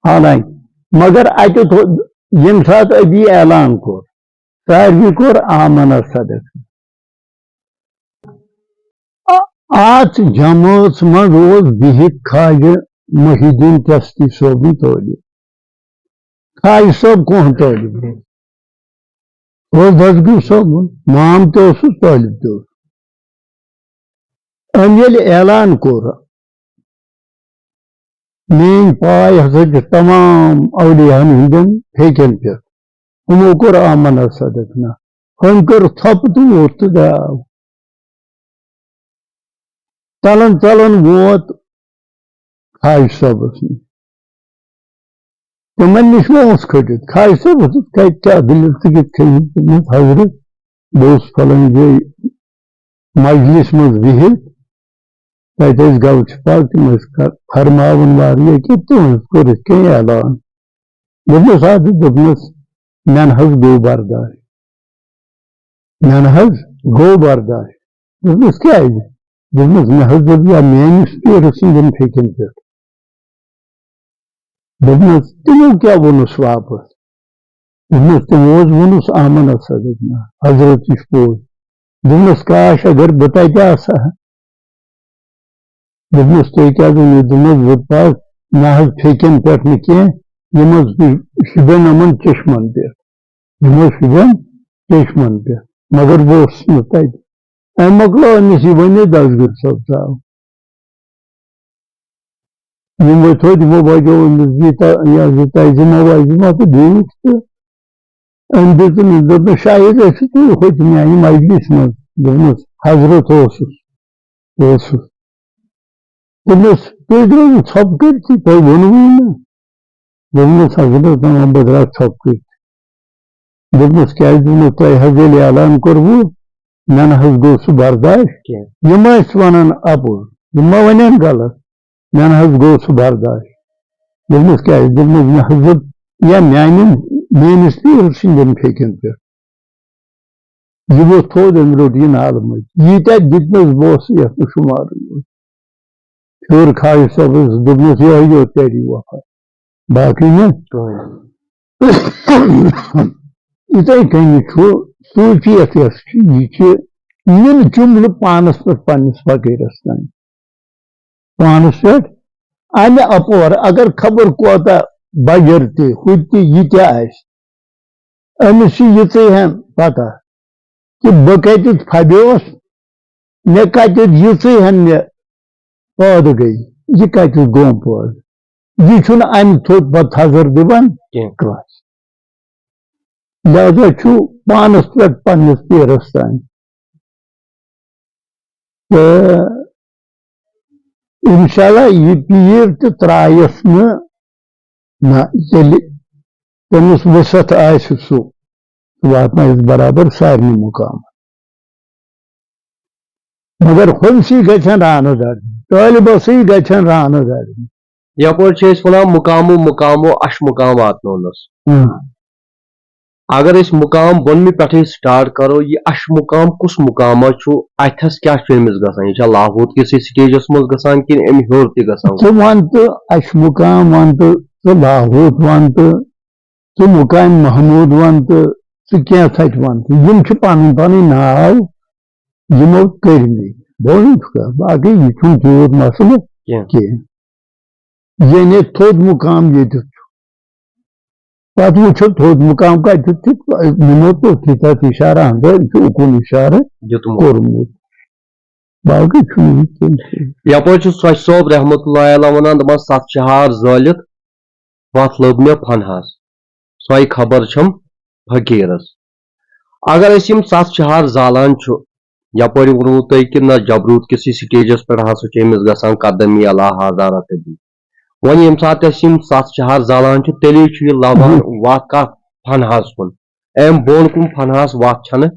حالانکہ، مگر اتہِ تھو-، ییٚمہِ ساتہٕ أتی اعلان کوٚر، ساروی کوٚر آمنا صدق۔ اتھ جمٲژ منٛز اوس بِہِتھ خواجہ محی الدین چشتی صٲبُن طٲلب۔ خواجہ صٲب کون طٲلب اوس؟ اوس دستگیر صٲبُن، مام تہِ اوسُس، طٲلب تہِ اوسُس۔ أمۍ ییٚلہِ اعلان کوٚر، میٲنۍ پاے ہسا چھِ تمام اولیاہن ہٕنٛدٮ۪ن پھیکٮ۪ن پٮ۪ٹھ۔ یِمو کوٚر آمنا صدقنا۔ أمۍ کٔر ژھۄپہٕ تہٕ ووٚتھ تہٕ درٛاو۔ ژلان ژلان ووت خاج صٲبس نِش۔ تِمن نِش ما اوس کھٔٹِتھ؟ خاج صٲبس دوٚپ، کتہِ کیٛاہ دٔلیٖل، ژٕ کِتھ کٔنۍ؟ دوٚپمس، حضرت، بہٕ اوسُس فلٲنۍ جایہِ مجلس منٛز بِہِتھ، تتہِ ٲسۍ گوچھِ پاک، تِم ٲسۍ کر-، فرماوان واریاہ کینٛہہ، تِہُنٛد کوٚر یِتھ کٔنۍ اعلان۔ دوٚپمس، اَدٕ، دوٚپمس، مےٚ نہ حظ گوٚو برداش، مےٚ نہ حظ گوٚو برداش۔ دوٚپمس، کیٛازِ؟ دوٚپمس، مےٚ حظ دوٚپ، یا میٲنِس پیٖرٕ سٕنٛدٮ۪ن پھیٚکٮ۪ن پٮ۪ٹھ۔ دوٚپمس، تِمو کیٛاہ ووٚنُس واپس؟ دوٚپمس، تِمو حظ ووٚنُس، آمن ہسا دوٚپمس، حضرت، یہِ چھُ پوٚز۔ دوٚپمس، کاش اگر بہٕ تتہِ آسہٕ ہا۔ دوٚپمس، تُہۍ کیٛاہ ؤنِو؟ دوٚپمس، بہٕ پَکھ نہ حظ پھیٚکٮ۪ن پٮ۪ٹھ نہٕ کینٛہہ، یِم حظ شوٗبن یِمن چشمن پٮ۪ٹھ، یِم حظ شوٗبن چشمن پٮ۪ٹھ، مگر بہٕ اوسُس نہٕ تَتہِ۔ أمۍ مۄکلٲو أمِس یہِ ؤنِتھ، دَسگیٖر صٲب ژاو۔ یِم ؤتھۍ تھوٚد، یِمو بجوو أمِس یہِ تہ-، یہِ حظ یہِ تَزِمہ وَزِمہ تہٕ بیٖٹھۍ تہٕ أمۍ دیُت أمِس، دوٚپنَس، شاید ٲسِو تُہۍ ہوٚتہِ میٛانہِ مجلِس منٛز۔ دوٚپنَس، حضرت اوسُس، اوسُس۔ دوٚپنَس، تُہۍ درٛٲیِو ژھۄپہٕ کٔرِتھٕے، تۄہہِ ووٚنوُے نہٕ۔ دوٚپنَس، حضرت، اۭں، بہٕ درٛاس ژھۄپہٕ کٔرِتھ۔ دوٚپنَس، کیٛازِ؟ دوٚپنَس، تۄہہِ حظ ییٚلہِ اعلان کوٚروُ، مےٚ نہ حظ گوٚو سُہ برداش۔ کینٛہہ۔ یِم ٲسۍ وَنان اَپُز، یِم ما وَنن غلط؟ مےٚ نہ حظ گوٚو سُہ برداش۔ دوٚپمَس، کیٛازِ؟ دوٚپمَس، مےٚ حظ دوٚپ، یا میٛانٮ۪ن، میٛٲنِس پیٖرٕ سٕنٛدٮ۪ن پھیٚکٮ۪ن پٮ۪ٹھ۔ یہِ ووٚتھ تھوٚد، أمۍ روٚٹ یہِ نالہٕ مٔنٛزۍ۔ ییٖتیٛاہ دِتمَس، بہٕ اوسُس یَتھ نہٕ شُمارٕے یوت۔ پھیوٚر خاج صٲبَس، دوٚپمَس، یِہوٚے یوت کَری وفا۔ باقٕے نہٕ۔ کٕہٕنۍ۔ یِتھَے کٔنۍ چھُ صوٗفیت یۄس چھِ، یہِ چھِ یِم جُملہٕ پانَس پٮ۪ٹھ پنٛنِس فقیٖرَس تام۔ پانَس پٮ۪ٹھ اَمہِ اَپور اگر خبر کوتاہ بَجَر تہِ، ہُہ تہِ، یہِ تہِ آسہِ، أمِس چھِ یِژٕے ہَن پَتہ کہِ بہٕ کَتٮ۪تھ پھَبیوس، مےٚ کَتٮ۪تھ یِژٕے ہَن مےٚ پٲدٕ گٔے، یہِ کَتٮ۪تھ گوٚم پٲدٕ۔ یہِ چھُنہٕ اَمہِ تھوٚد پَتہٕ تھزر دِوان کینٛہہ۔ کٲنٛسہِ۔ لہذا چھُ پانَس پٮ۪ٹھ پنٛنِس پیٖرَس تام۔ تہٕ اِنشاء اللہ یہِ پیٖر تہِ ترٛایَس نہٕ، نہ، ییٚلہِ تٔمِس وُسعت آسہِ سُہ، سُہ واتنایَس برابر سارنٕے مُقامَن۔ مگر ہُمسٕے گژھن رانہٕ دَرنہِ، طٲلبَسٕے گژھن رانہٕ دَرنہِ۔ یَپٲرۍ چھِ أسۍ وَنان، مُقامو مُقامو اَش مُقام واتنوونَس۔ اۭں۔ اگر أسۍ مُقام بۄنمہِ پٮ۪ٹھٕے start کَرو، یہِ اَش مُقام کُس مُقامہ چھُ، اَتھَس کیٛاہ چھُ أمِس گژھان؟ یہِ چھا لاہوت کِسٕے stageس منٛز گژھان کِنہٕ اَمہِ ہیوٚر تہِ گژھان؟ ژٕ وَن تہٕ اَش مُقام وَن تہٕ ژٕ لاہوت وَن تہٕ ژٕ مُقام محموٗد وَن تہٕ ژٕ کینٛژھا تہِ وَن تہٕ یِم چھِ پَنٕنۍ پَنٕنۍ ناو یِمو کٔرمٕتۍ۔ بوزُن چھُکھا؟ باقٕے یہِ چھُنہٕ تیوٗت مسلہٕ کینٛہہ۔ کینٛہہ۔ یعنی تھوٚد مُقام ییٚتیُک چھُ۔ پَتہٕ وٕچھو تھوٚد مُقام کَتیُک چھُ، یِمو توٚتتھٕے تَتھ اِشارٕ اَندَے چھُ اُکُن اِشارٕ دیُتمُت۔ کوٚرمُت۔ باقٕے چھُنہٕ یہِ کینٛہہ۔ یَپٲرۍ چھُ سۄچھ صٲب رحمتہ اللہ علیہ وَنان، دَپان، ستھ شہار زٲلِتھ وَتھ لٔب مےٚ فنہَس، سۄے خبر چھَم فقیٖرَس۔ اگر أسۍ یِم ستھ شہار زالان چھُ، یَپٲرۍ ووٚنوُ تۄہہِ کہِ نہ، جبروت کِسٕے stageس پٮ۪ٹھ ہسا چھُ أمِس گژھان قدم یلا ہزارہ تبی۔ وۄنۍ ییٚمہِ ساتہٕ أسۍ یِم ستھ شہار زالان چھِ، تیٚلے چھُ یہِ لبان وَتھ کَتھ فنہَس کُن۔ اَمہِ بۄن کُن فنہَس وَتھ چھَنہٕ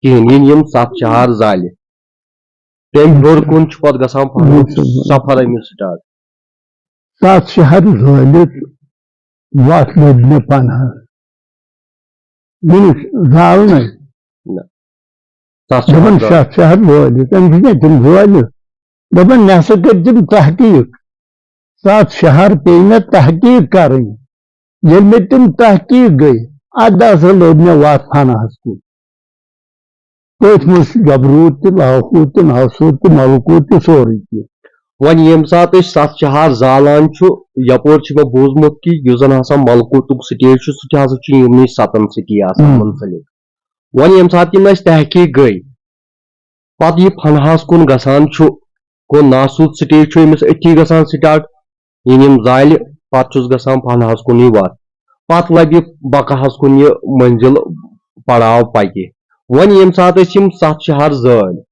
کِہیٖنۍ، یِن یِم ستھ شہار زالہِ۔ تَمہِ ہیوٚر کُن چھُ پَتہٕ گژھان فنہَس سفر أمِس start۔ ستھ شہر زٲلِتھ وَتھ لٔب مےٚ فنہَس۔ یہِ نہٕ زالنَے۔ نہ۔ ستھ شہر دَپان زٲلِتھ۔ ستھ شہر زٲلِتھ، أمۍ چھِ مےٚ تِم زٲلِتھ۔ دَپان، مےٚ ہسا کٔرۍ تِم تحقیٖق۔ ستھ شہر پیٚیہِ مےٚ تحقیٖق کَرٕنۍ۔ ییٚلہِ مےٚ تِم تحقیٖق گٔے، اَدٕ ہسا لٔب مےٚ وَتھ فنہَس کُن۔ تٔتھۍ منٛز چھُ جبروت تہِ، لاہوت تہِ، ناسوت تہِ، ملکوت تہِ، سورُے کینٛہہ۔ وۄنۍ ییٚمہِ ساتہٕ أسۍ ستھ شہر زالان چھُ، یپٲرۍ چھُ مےٚ بوٗزمُت کہِ یُس زن ہسا ملکوتُک stage چھُ، سُہ تہِ ہسا چھُ یِمنٕے ستن سۭتی آسان ہُم۔ منسلک۔ وۄنۍ ییٚمہِ ساتہٕ یِم اَسہِ تحقیٖق گٔے، پتہٕ یہِ فنہَس کُن گژھان چھُ، گوٚو ناسوت stage چھُ أمِس أتھی گژھان start۔ ییٚلہِ یِم زالہِ، پتہٕ چھُس گژھان فنہَس کُنُے وَتھ۔ پتہٕ لَبہِ بقاہَس کُن یہِ منزل پڑاو پَکہِ۔ وۄنۍ ییٚمہِ ساتہٕ أسۍ یِم ستھ شہر زٲلۍ،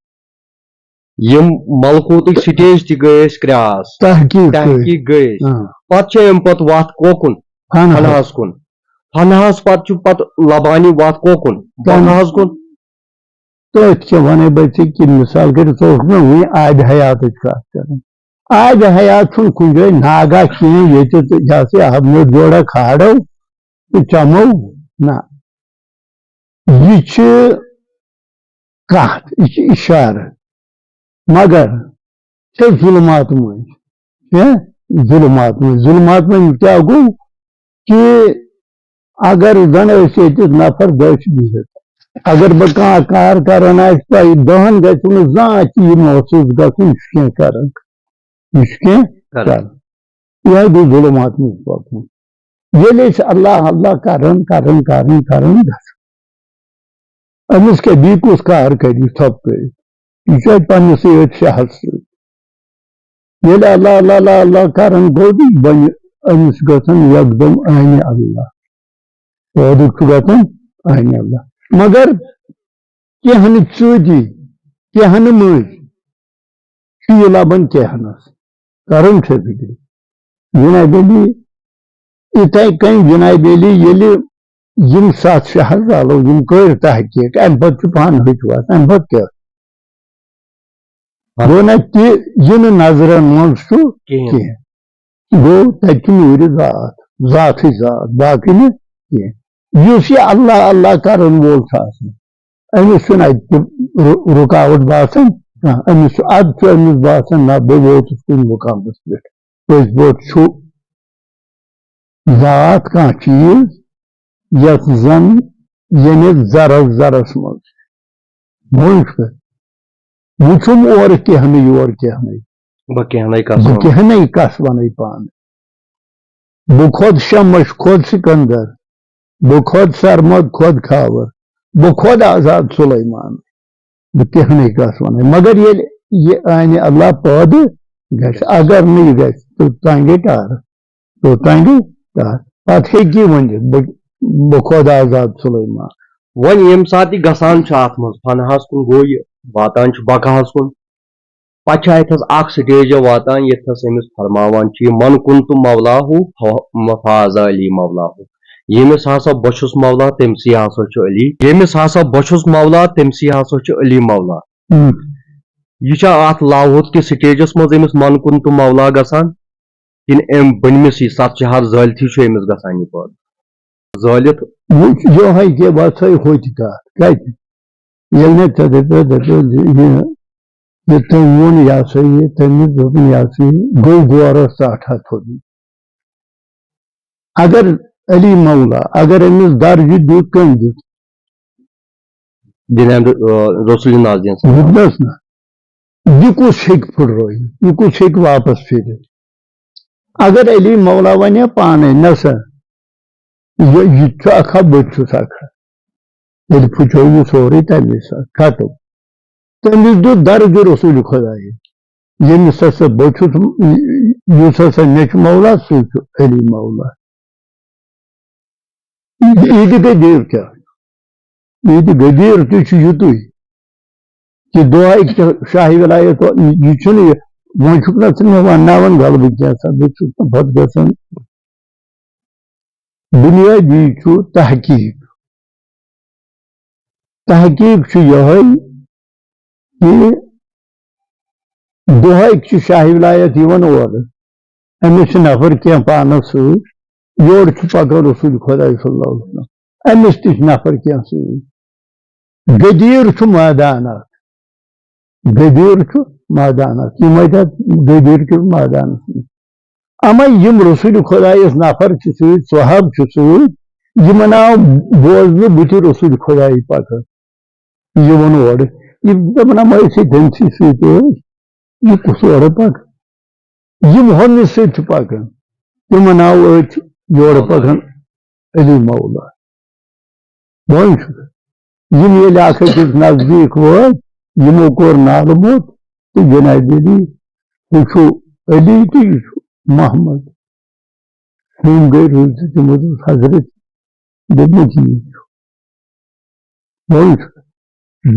یِم ملکوتٕکۍ سٹیج تہِ گٔے أسۍ کراس، تحقیق کٔر۔ تحقیق گٔے أسۍ۔ آ۔ پتہٕ چھِ اَمہِ پتہٕ وتھ کوکُن؟ فنہس۔ فنہس کُن۔ فنہس پتہٕ چھُ پتہٕ لبانی وتھ کوکُن؟ فن- فنہس کُن۔ تٔتھۍ چھِ وَنَے بہٕ ژےٚ کہِ مثال کٔرِتھ، ژٕ اوسُکھ نہ وٕنہِ آبِ حیاتٕچ کَتھ کَران۔ آبِ حیات چھُنہٕ کُنہِ جایہِ ناگاہ کینٛہہ، ییٚتہِ تہٕ یہِ ہسا یہِ آب مےٚ جوڑا کھالو تہٕ چَمو۔ نہ، یہِ چھِ کَتھ، یہِ چھِ اِشارٕ۔ مگر چھِ ظُلمات مٔنٛزۍ، چھِ ظُلمات مٔنٛزۍ۔ ظُلمات مٔنٛزۍ کیٛاہ گوٚو؟ کہِ اگر زن أسۍ ییٚتہِ نفر دٔچھ بِہِتھ، اگر بہٕ کانٛہہ کار کران آسہِ، تۄہہِ دہن گژھِوٕ نہٕ زانٛہہ تہِ یہِ محسوٗس گژھُن، یہِ چھُ کینٛہہ کران، یہِ چھُ کینٛہہ کران۔ کران۔ یِہوٚے گوٚو ظُلمات منٛز پکُن۔ ییٚلہِ أسۍ اللہ اللہ کران، کران، کران، کران گژھو، أمِس کیٛاہ، بیٚیہِ کُس کار کرِ یہِ ژھۄپہٕ کٔرِتھ؟ یہِ چھُ اَتہِ پننِسٕے أتھۍ شہس سۭتۍ۔ ییٚلہِ اللہ، اللہ، اللہ، اللہ کران گوٚو، تہٕ یہِ بنہِ أمِس گژھان یکدم عینِ اللہ۔ پٲدٕ چھُ گژھان عینِ اللہ۔ مگر کینٛہہ نہٕ ژۭتی، کینٛہہ نہٕ مٔنٛزۍ چھُ یہِ لبان کینٛہہ نس۔ کران چھُ فِکرِ۔ جناب علی، یِتھَے کٔنۍ جناب علی، ییٚلہِ یِم ستھ شہر زالو، یِم کٔرۍ تحقیق، امہِ پتہٕ چھُ پانہٕ ہیٚچھوس، امہِ پتہٕ کیٛاہ؟ گوٚو نہ تہِ یہِ نہٕ نظرن منٛز چھُ کِہیٖنۍ۔ کینٛہہ۔ گوٚو تتہِ چھُ نوٗرِ ذات، ذاتٕے ذات، باقٕے نہٕ کینٛہہ۔ یُس یہِ اللہ اللہ کرن وول چھُ آسان، أمِس چھُنہٕ اَتہِ تہِ رُ-، رُکاوٹ باسان کانٛہہ۔ أمِس چھُ، اَدٕ چھُ أمِس باسان، نہ، بہٕ ووتُس کُنہِ مُقامَس پٮ۪ٹھ۔ پٔزۍ پٲٹھۍ چھُ ذات کانٛہہ چیٖز، یَتھ زَن ییٚمِس ذرس ذرس منٛز چھُ۔ وۄنۍ چھُ، وُچھُم اورٕ کینٛہہ نہٕ، یورٕ کینٛہہ نہٕ۔ بہٕ کینٛہہ نَے کَس بہٕ وَنہٕ۔ کینٛہہ نَے کَس وَنَے پانہٕ۔ بہٕ خۄد شمش، خۄد سکندر، بہٕ خۄد سرمد، خۄد خاور، بہٕ خۄد آزاد سلیمان۔ بہٕ کینٛہہ نَے کَس وَنَے۔ مگر ییٚلہِ یہِ عینِ اللہ پٲدٕ گژھِ، اگر نہٕ یہِ گژھِ، توٚتام گٔے ٹار، توٚتام گٔے ٹار۔ پَتہٕ ہیٚکہِ یہِ ؤنِتھ، بہٕ، بہٕ خۄد آزاد سلیمان۔ وۄنۍ ییٚمہِ ساتہٕ یہِ گژھان چھُ اَتھ منٛز، فناہَس کُن گوٚو یہِ، واتان چھُ بقاہَس کُن، پتہٕ چھِ اتہِ حظ اکھ سٹیج واتان، یتھ حظ أمِس فرماوان چھِ، "من کنت مولاه ف-، فاز علی مولاه"۔ ییٚمِس ہسا بہٕ چھُس مولا، تٔمسٕے ہسا چھُ علی۔ ییٚمِس ہسا بہٕ چھُس مولا، تٔمسٕے ہسا چھُ علی مولا۔ ہم۔ یہِ چھا اتھ لاہوت کِس سٹیجس منٛز أمِس من کنت مولا گژھان؟ کِنہٕ أمۍ بٔنمِسٕے ستھ شہر زٲلتھٕے چھُ أمِس گژھان یہِ پٲدٕ؟ زٲلِتھ۔ وٕچھ، یِہوٚے کہِ وَژھَے ہوٚتہِ کَتھ۔ کَتہِ؟ ییٚلہِ مےٚ ژےٚ دَپیو، دَپیو، یہِ، یہِ تٔمۍ ووٚن، یہِ ہسا یہِ، تٔمِس دوٚپُن، یہِ ہسا یہِ، گوٚو غورَس ژاٹھا تھوٚدُے۔ اگر علی مولا، اگر أمِس درجہِ دیُت، کٔمۍ دیُت؟ جناب، آ، رسول نازنین صلی اللہ علیہ وسلم۔ دیُتنَس نہ۔ یہِ کُس ہیٚکہِ پھٕٹرٲوِتھ؟ یہِ کُس ہیٚکہِ واپس پھِرِتھ؟ اگر علی مولا وَنہِ پانے، نہ سا، یہِ، یہِ تہِ چھُ اکھ ہا، بہٕ تہِ چھُس اکھ ہا۔ تیٚلہِ پھُٹیو یہِ سورُے تَمی ساتہٕ، ختم۔ تٔمِس دیُت درجہِ رسول خدایہِ، ییٚمِس ہسا بہٕ چھُس، یُس ہسا مےٚ چھُ مولا، سُے چھُ علی مولا۔ عیٖدِ غدیٖر کیٛاہ؟ عیٖدِ غدیٖر تہِ چھُ یُتُے کہِ دۄہے کہِ شاہی ولایت، یہِ چھُنہٕ یہِ، وۄنۍ چھُکھ نہ ژٕ مےٚ وَنناوان غلبہٕ کینٛہہ سا، بہٕ چھُس نہٕ پَتہٕ گژھان۔ بُنیٲدی چھُ تحقیٖق۔ تحقیٖق چھُ یِہوٚے کہِ دۄہے چھُ شاہی ولایت یِوان اورٕ، أمِس چھِ نفر کینٛہہ پانس سۭتۍ، یورٕ چھُ پکان رسول خۄداے صلی اللہ علیہ وسلم، أمِس تہِ چھِ نفر کینٛہہ سۭتۍ۔ غدیٖر چھُ مٲدان اکھ، غدیٖر چھُ مٲدان اکھ، یِم وٲتۍ اَتھ غدیٖر کِس مٲدانس منٛز۔ اما یِم رسول خۄدایس نفر چھِ سۭتۍ، صحاب چھِ سۭتۍ، یِمن آو بوزنہٕ بہٕ تہِ رسول خۄدایہِ پکان۔ یہِ ووٚن اورٕ، یہِ دَپان، "اما أسۍ ہے تٔمۍ سٕے سۭتۍ ٲسۍ، یہِ کُس اورٕ پکان؟" یِم ہُمِس سۭتۍ چھِ پکان، تِمن آو أتھۍ یورٕ پکان علی مولا۔ بہٕ وَنہٕ چھُ، یِم ییٚلہِ اکھ أکِس نزدیٖک وٲتۍ، یِمو کوٚر نالہٕ موٚت تہٕ جناب علی، ہُہ چھُ علی تہٕ یہِ چھُ محمد۔ ہُم گٔے رُت تہٕ تِمو دوٚپ، "حضرت، دوٚپمُت یی چھُ۔" بہٕ وَنہٕ چھُ،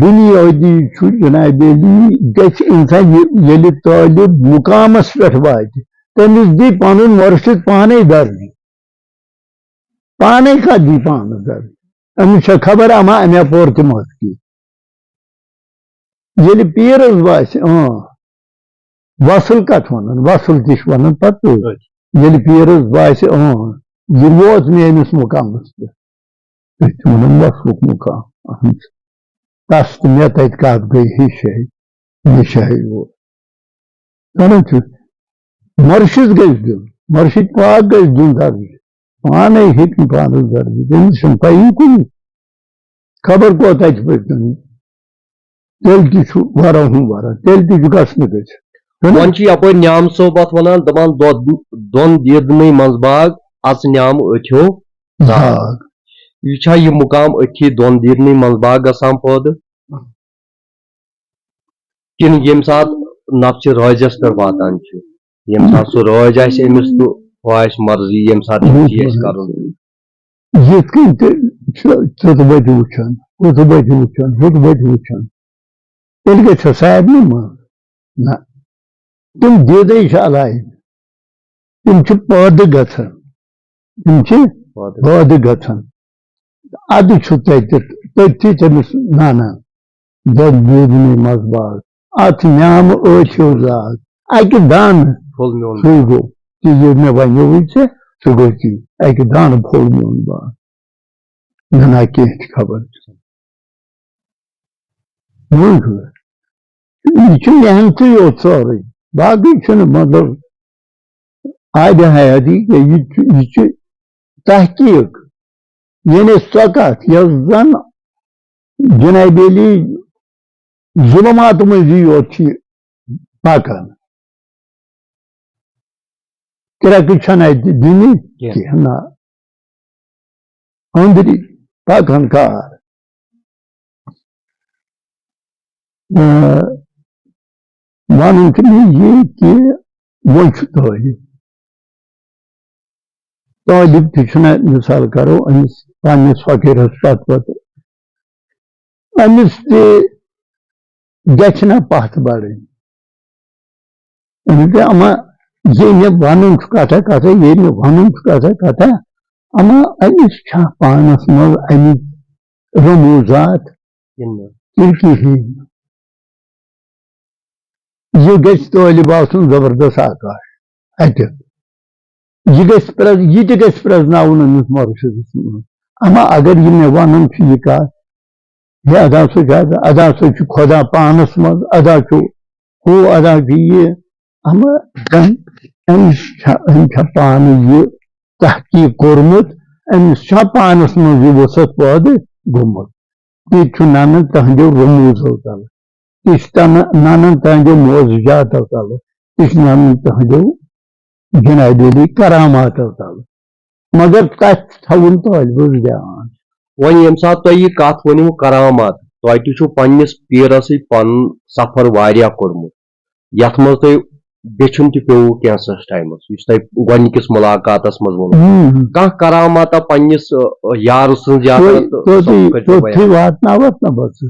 بنیٲدی چھُ جناب علی، گژھِ انسان یہِ-، ییٚلہِ طٲلب مُقامس پٮ۪ٹھ واتہِ، تٔمِس دی پنُن مرشد پانے درجہِ، پانے کتھ دی پانس درجہِ؟ أمِس چھا خبر اما امہِ اپور تہِ مۄکھ کینٛہہ؟ ییٚلہِ پیٖرس باسہِ، اۭں، وصل کتھ ونان، وصل تہِ چھِ ونان پتہٕ أتھۍ۔ ییٚلہِ پیٖرس باسہِ، اۭں، یہِ ووت میٲنِس مُقامس پٮ۪ٹھ، أسۍ چھِ ونان وصلُک مُقام۔ اہن سا۔ تس تہٕ مےٚ تتہِ کتھ گٔے ہِش ہے، مےٚ چھِ ہے ووت۔ کران چھُ، مرشد گژھِ دیُن، مرشد پاک گژھِ دیُن درجہِ۔ پانے ہیٚکہِ نہٕ پانس درجہِ، تٔمِس چھنہٕ پیی کُنہِ۔ خبر کوتاہ چھُ پٔتۍ کِنۍ۔ تیٚلہِ تہِ چھُ واریاہن واریاہ، تیٚلہِ تہِ چھُ گژھنہٕ گٔژھِتھ۔ چھُنہ؟ وۄنۍ چھُ یپٲرۍ نیام صٲب اتھ ونان، دپان، "دۄد-، دۄن دیٖدنٕے منٛز باغ، اژ نیام أتھیو زاگ۔" زاگ۔ یہِ چھا یہِ مُقام أتھی دۄن دیٖدنٕے منٛز باغ گژھان پٲدٕ؟ کِنہٕ ییٚمہِ ساتہٕ نفسِ رٲضیَس پٮ۪ٹھ واتان چھُ، ییٚمہِ ساتہٕ سُہ رٲضۍ آسہِ أمِس تہٕ ہُہ آسہِ مرضی، ییٚمہِ ساتہٕ أمِس یہِ آسہِ کرُن۔ یِتھ کٔنۍ تہِ چھِ ژٕ تہٕ بہٕ تہِ وٕچھان، ہُہ تہٕ بہٕ تہِ وٕچھان، ہُہ تہٕ بہٕ تہِ وٕچھان، تیٚلہِ گژھِ سارنٕے منٛز؟ نہ، تِم دیٖدٕے چھِ اَلایِن۔ تِم چھِ پٲدٕ گژھان، تِم چھِ پٲدٕ۔ پٲدٕ گژھان۔ اَدٕ چھُ تَتہِ، تٔتھی تٔمِس نانا دۄد دیٖدنٕے منٛز باغ۔ اَتھ نیامہٕ ٲٹھِو زاگ۔ اَکہِ دانہٕ پھوٚل میون۔ سُے گوٚو۔ تہِ یہِ مےٚ وَنیووُے ژےٚ، سُہ گوٚو تی۔ اَکہِ دانہٕ پھوٚل میون باغ۔ نہ، نہ، کینٛہہ تہِ خبر چھِ۔ بوٗزوٕ؟ یہِ چھُ محنتٕے یوت سورُے، باقٕے چھُنہٕ، مطلب، آبِ حیاتی کینٛہہ۔ یہِ چھُ، یہِ چھُ تحقیٖق، یعنی سۄ کتھ یۄس زن جناب علی ظلماتہٕ مٔنٛزی یوت چھِ پکان۔ کرٛٮ۪کہٕ چھَنہٕ اَتہِ دِنہِ کینٛہہ۔ کینٛہہ نہ۔ أنٛدری پکان کار۔ آ، وَنُن چھُ مےٚ یہِ کہِ وۄنۍ چھُ طٲلب۔ طٲلب تہِ چھُنہ، مثال کرو، أمِس پننِس فقیٖرس پتہٕ پتہٕ۔ أمِس تہِ گژھِ نہ پتھ بڑٕنۍ۔ أمِس تہِ اما یہِ مےٚ وَنُن چھُ کتھا کتھا، یہِ مےٚ وَنُن چھُ کتھا کتھا، اما أمِس چھا پانس منٛز اَمِکۍ رموٗزات کِنہٕ نہٕ؟ کِنہٕ کِہیٖنۍ؟ یہِ گژھِ طٲلب آسُن زبردست آکاش اَتہِ۔ یہِ گژھِ پرٛز-، یہِ تہِ گژھِ پرٛزناوُن أمِس مرشدس منٛز۔ اما اگر یہِ مےٚ وَنُن چھُ یہِ کَتھ، ہے ادا سا چھُ، ادا سا چھُ خدا پانس منٛز، ادا چھُ ہُہ، ادا چھُ یہِ۔ اما زن أمِس چھا، أمۍ چھا پانہٕ یہِ تحقیٖق کوٚرمُت، أمِس چھا پانس منٛز یہِ وُسعت پٲدٕ گوٚمُت؟ تہِ چھُ ننان تہنٛدیو رموٗزو تلہٕ، تہِ چھُ تنہٕ-، ننان تہنٛدیو معجزاتو تلہٕ، تہِ چھُ ننان تہنٛدیو جناب علی کراماتو تلہٕ۔ مگر تتھ تھاوُن طٲلبس دیان۔ وۄنۍ ییٚمہِ ساتہٕ تۄہہِ یہِ کتھ ؤنِو کرامات، تۄہہِ تہِ چھُو پننِس پیٖرسٕے پنُن سفر واریاہ کوٚرمُت، یتھ منٛز تۄہہِ بیچھُن تہِ پیوٚو کینٛژس ٹایمس، یُس تۄہہِ گۄڈنِکِس مُلاقاتس منٛز ووٚنوُ۔ ہم۔ کانٛہہ کراماتا پننِس، ٲ، یارٕ سٕنٛز یا توٚتُے، تہٕ سۄ توٚتُے، کٔرۍزیو بیان۔ توٚتُے واتناوتھ نہ بہٕ ژٕ۔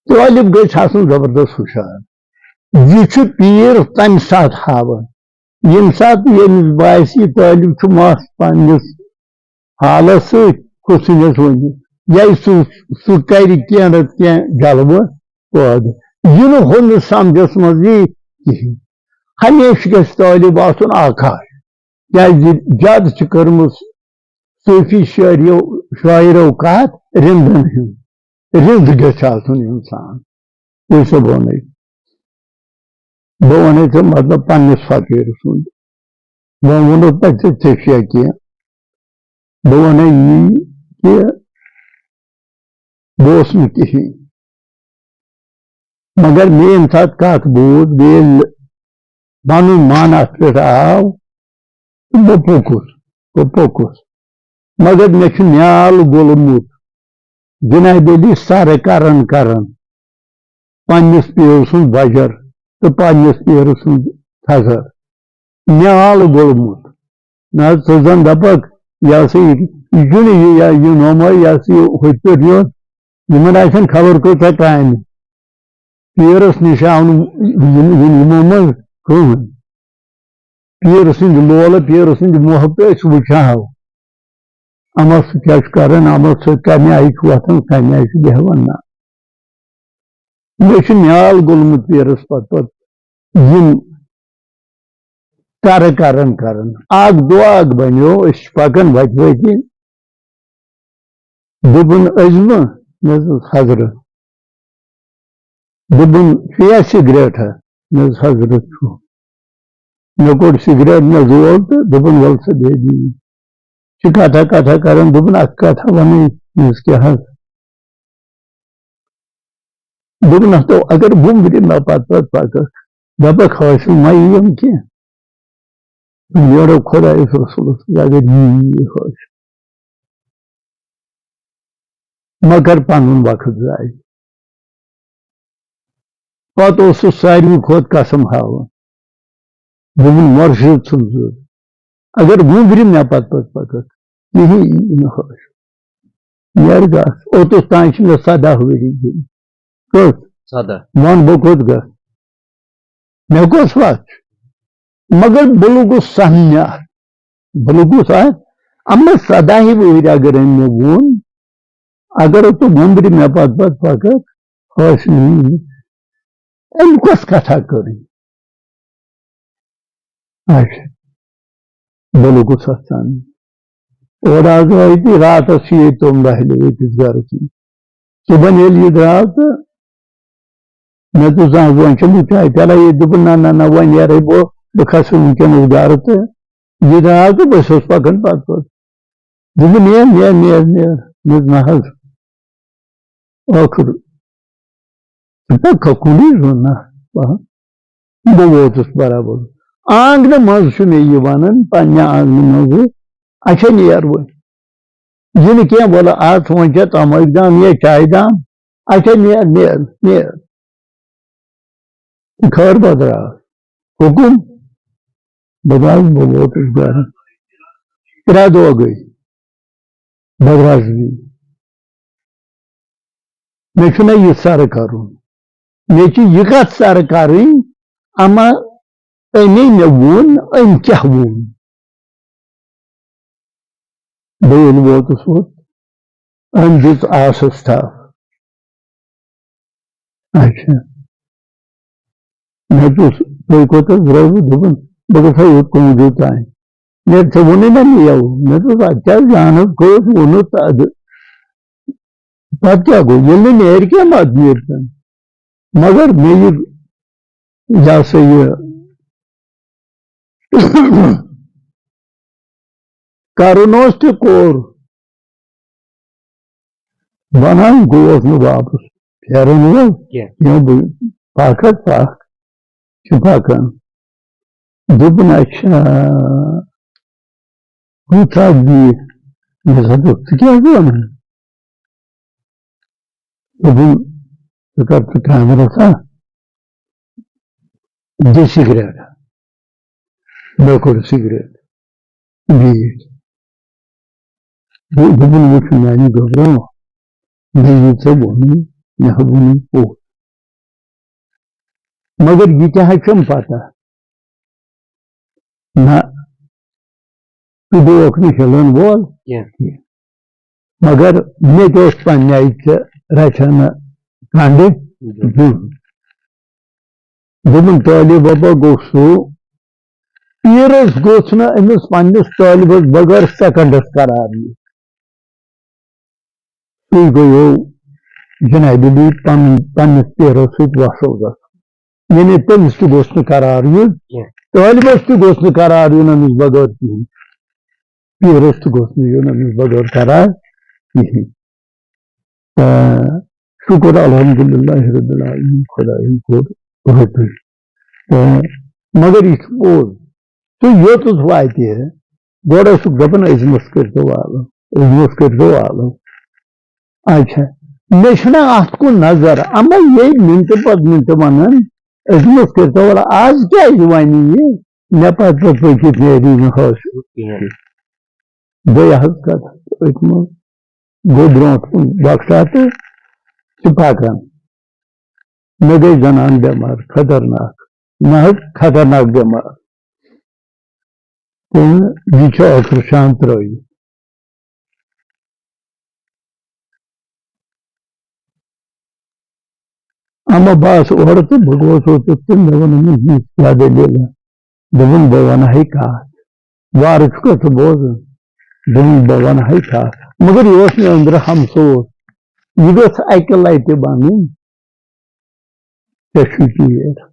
طٲلب گژھِ آسُن زبردست ہُشار۔ یہِ چھُ پیٖر تَمہِ ساتہٕ ہاوان، ییٚمہِ ساتہٕ ییٚمِس باسہِ، یہِ طٲلب چھُ مَس پننِس حالس سۭتۍ، کُس أمِس ونہِ۔ یا سُہ، سُہ کرِ کینٛہہ نتہٕ کینٛہہ جلوٕ پٲدٕ۔ یہِ نہٕ ہُہ نہٕ سمجھس منٛز یی کِہیٖنۍ۔ ہمیشہِ گژھِ طٲلب آسُن آکاش۔ کیازِ زیادٕ چھِ کٔرمٕژ صوٗفی شٲعریو، شٲعرو کتھ رِندن ہٕنٛز۔ رِند گژھِ آسُن انسان۔ یہِ سا ووٚنُے۔ بہٕ وَنے ژےٚ مطلب پننِس فقیٖر سُنٛد۔ وۄنۍ ووٚنُتھ نہ ژےٚ، ژےٚ چھُیا کینٛہہ؟ بہٕ وَنے یی کہِ بہٕ اوسُس نہٕ کِہیٖنۍ۔ مگر مےٚ ییٚمہِ ساتہٕ کَتھ بوٗز، بیٚیہِ ییٚلہِ پَنُن من اَتھ پٮ۪ٹھ آو، تہٕ بہٕ پوٚکُس، بہٕ پوٚکُس۔ مگر مےٚ چھُ نیال گوٚلمُت۔ جناب علی سرٕ کران کران پننِس پیٖرٕ سُنٛد بجر تہٕ پننِس پیٖرٕ سُنٛد تھزر۔ نیال گوٚلمُت۔ نہ حظ، ژٕ زن دپکھ، یہِ ہسا یہِ، یہِ چھُنہٕ یہِ، یا یہِ نوما، یہِ ہسا یہِ ہُتہِ پٮ۪ٹھ یوت۔ یِمن آسن خبر کۭژاہ کامہِ۔ پیٖرس نِش آو نہٕ یِم، یِم، یِمو منٛز کٕہٕنۍ۔ پیٖر سٕنٛدِ لولہٕ، پیٖر سٕنٛدِ محبتہٕ أسۍ وٕچھان ہو۔ اَمس سۭتۍ کیٛاہ چھُ کران، اَمس سۭتۍ کَمہِ آیہِ چھُ وۄتھان، کَمہِ آیہِ چھُ بیٚہوان، نہ۔ مےٚ چھُ نیال گوٚلمُت پیٖرس پتہٕ پتہٕ یِم ترٕ کران کران۔ اکھ دۄہ اکھ بنیو، أسۍ چھِ پکان وتہِ وتہِ۔ دوٚپُن، "عظمہ"، مےٚ حظ اوس حضرت۔ دوٚپُن، "چھُ یا سگریٹ ہا؟" مےٚ حظ حضرت چھُ۔ مےٚ کوٚڑ سگریٹ، مےٚ زول تہٕ دوٚپُن، "وَل سا بیٚیہِ دِیِو۔" چھِ کَتھا کَتھا کَران، دوٚپُن، "اَکھ کَتھا وَنٕے؟" مےٚ حظ، "کیٛاہ حظ؟" دوٚپُن، "ہتو، اگر وُمبرِ مےٚ پتہٕ پتہٕ پککھ، دَپکھ، حٲصِل ما یِیَم کینٛہہ؟" یورٕ خۄدایَس رسوٗلَس اگر یی یی حٲصِل، مہ کر پنُن وقت ضایع۔ پتہٕ اوسُس ساروی کھۄتہٕ قسم ہاوان۔ دوٚپُن، "مرشد سٕنٛز ضروٗرت۔ اگر وُمبرِ مےٚ پتہٕ پتہٕ پککھ، کِہیٖنۍ نہٕ حٲصِل۔ نیر گژھ۔" اوٚتَس تام چھِ مےٚ سَداہ ؤری گٔمٕتۍ۔ کٔژ؟ سَداہ۔ وَن بہٕ کوٚت گژھٕ؟ مےٚ کۄس وَتھ چھِ؟ مگر بہٕ لوٚگُس سَمنہِ اَتھ۔ بہٕ لوٚگُس اَتھ۔ اَما سَداہہِ وٕہٕرۍ اگر أمۍ مےٚ ووٚن، اگر ژٕ وُمبرِ مےٚ پتہٕ پتہٕ پککھ، حٲصِل یی نہٕ۔ أمۍ کۄس کتھا کٔرٕے؟ اچھا، بہٕ لوٚگُس اَتھ سَمنہِ۔ اورٕ حظ وٲتۍ راتس چھِ ییٚتہِ تِم دَہلہِ أکِس گرس منٛز۔ صُبحن ییٚلہِ یہِ درٛاو تہٕ مےٚ دوٚپ، "زانٛہہ وۄنۍ چٮ۪مہٕ بہٕ چاے پیالہ؟" ییٚتہِ دوٚپُن، "نہ، نہ، نہ، وۄنۍ نیرے بہٕ، بہٕ کھسہٕ وٕنکیٚنس گرٕ تہٕ یہِ درٛاو تہٕ بہٕ چھُس پکان پتہٕ پتہٕ۔" دوٚپُن، "نیر، نیر، نیر، نیر۔" مےٚ دوٚپ، "نہ حظ، ٲخٕر ژٕ پککھا کُنُے زوٚن نہ؟" بہٕ ووتُس برابر۔ آنٛگنہٕ منٛز چھُ مےٚ یہِ ونان، پننہِ آنٛگنہٕ منٛزٕ، "اچھا، نیر وۄنۍ۔ یہِ نہٕ کینٛہہ، وَلہٕ آ، ژٕ وۄنۍ چےٚ تَمٲکۍ دام یا چایہِ دام۔ اچھا، نیر، نیر، نیر۔ خٲر بدراو۔ حُکُم؟" بہٕ درٛاس، بہٕ ووتُس گرٕ۔ ترٛےٚ دۄہ گٔے۔ بہٕ درٛاس بیٚیہِ۔ مےٚ چھُنہ یہِ سَرٕ کَرُن۔ مےٚ چھِ یہِ کَتھ سَرٕ کَرٕنۍ، اَما أمۍ مےٚ ووٚن، أمۍ کیٛاہ ووٚن؟ بہٕ ییٚلہِ ووتُس اوٚت، أمۍ دِژ آسَس تھپھ۔ اچھا۔ مےٚ دوٚپُس، "تُہۍ کوٚت حظ درٛاوٕ؟" دوٚپُن، "بہٕ گژھٕ ہا یوٚت کُنُے زوٚت تام۔" مےٚ، "ژےٚ ووٚنُے نا مےٚ یَوٕ؟" مےٚ دوٚپ، "اَدٕ کیٛاہ زانَس، گوٚوُس ووٚنُتھ تہٕ اَدٕ پَتہٕ کیٛاہ گوٚو؟ ییٚلہِ نہٕ نیرِ کینٛہہ، مَتہٕ نیرِ کینٛہہ۔" مگر مےٚ یہِ، یہِ ہسا یہِ کرُن اوس تہِ کوٚر، بنان گوس نہٕ واپس پھیرُن وول کینٛہہ۔ کینٛہہ۔ بہٕ پکھ حظ پکھ، چھِ پکان۔ دوٚپُن، "اچھا، کۭژاہ بیٖٹھ؟" مےٚ دوٚپ، "ژٕ کیٛاہ چھُکھ وَنان؟" دوٚپُن، "ژٕ کر ژٕ کامہِ رژھا، دِ سِگریٹ۔" مےٚ کوٚر سِگریٹ، بیٖٹھ۔ دوٚپُن، "وٕچھ میٛانہِ گٔبرا، مےٚ یہِ ژےٚ ووٚنُے، مےٚ ہا ووٚنُے پوٚز۔ مگر یہِ تہِ ہا چھَم پتہ، نہ، ژٕ گوٚوکھ نہٕ ہِلَن وول کینٛہہ۔ کینٛہہ۔ مگر مےٚ تہِ اوس پنٛنہِ آیہِ ژےٚ رَژھِ ہنا کنٛڈٕ دیُن۔" دوٚپُن، طٲلب بابا گوٚو سُہ، پیٖرَس گوٚژھ نہٕ أمِس پنٛنِس طٲلبَس بغٲر سیکنڈَس قرار یُن۔ سُے گوٚو جنابِ علی پنُن، پننِس پیرو سۭتۍ وصل گژھُن۔ یعنی تٔمِس تہِ گوٚژھ نہٕ قرار یُن، کینٛہہ۔ طٲلبَس تہِ گوٚژھ نہٕ قرار یُن أمِس بغٲر کِہیٖنۍ۔ پیرَس تہِ گوٚژھ نہٕ یُن أمِس بغٲر قرار کِہیٖنۍ۔ تہٕ شُکُر الحمدللہ رب العالمین، خۄدایَن کوٚر رُتُے۔ تہٕ مگر یہِ چھُ پوٚز، تہٕ یوٚتَس واتہِ، گۄڈٕ اوسُکھ دَپان، "أزمَس کٔرۍتو والو، أزمَس کٔرۍتو والو۔" اچھا، مےٚ چھُنہ اَتھ کُن نظر، اَما ییٚلہِ مِنٹہٕ پَتہٕ مِنٹہٕ وَنان، "أزمَس کٔرۍتو والو"، آز کیٛازِ وَنہِ یہِ؟ مےٚ پَتہٕ پَتہٕ پٔکِتھ نیرِ نہٕ حٲصِل۔ کِہیٖنۍ۔ گٔے حظ کَتھ أتھۍ منٛز۔ گوٚو برونٛٹھ کُن بۄکسا تہٕ چھِ پکان۔ مےٚ گٔے زنان بٮ۪مار، خطرناک، نہ حظ خطرناک بٮ۪مار۔ تہٕ یہِ چھُ ٲخٕر شام ترٲوِتھ۔ اما بہٕ آس اورٕ تہٕ بہٕ گوس اوتُس تہٕ مےٚ ووٚن أمِس، یہِ کیٛاہ دٔلیٖلہ؟ دوٚپُن، بہٕ وَنہٕ ہے کَتھ۔ وارٕ چھُکھا ژٕ بوزان؟ دوٚپُن، بہٕ وَنہٕ ہے کَتھ۔ مگر یہِ اوس مےٚ أنٛدرٕ ہمسوس۔ یہِ گٔژھ اَکہِ لَٹہِ وَنٕنۍ، ژےٚ چھُے پیٖر۔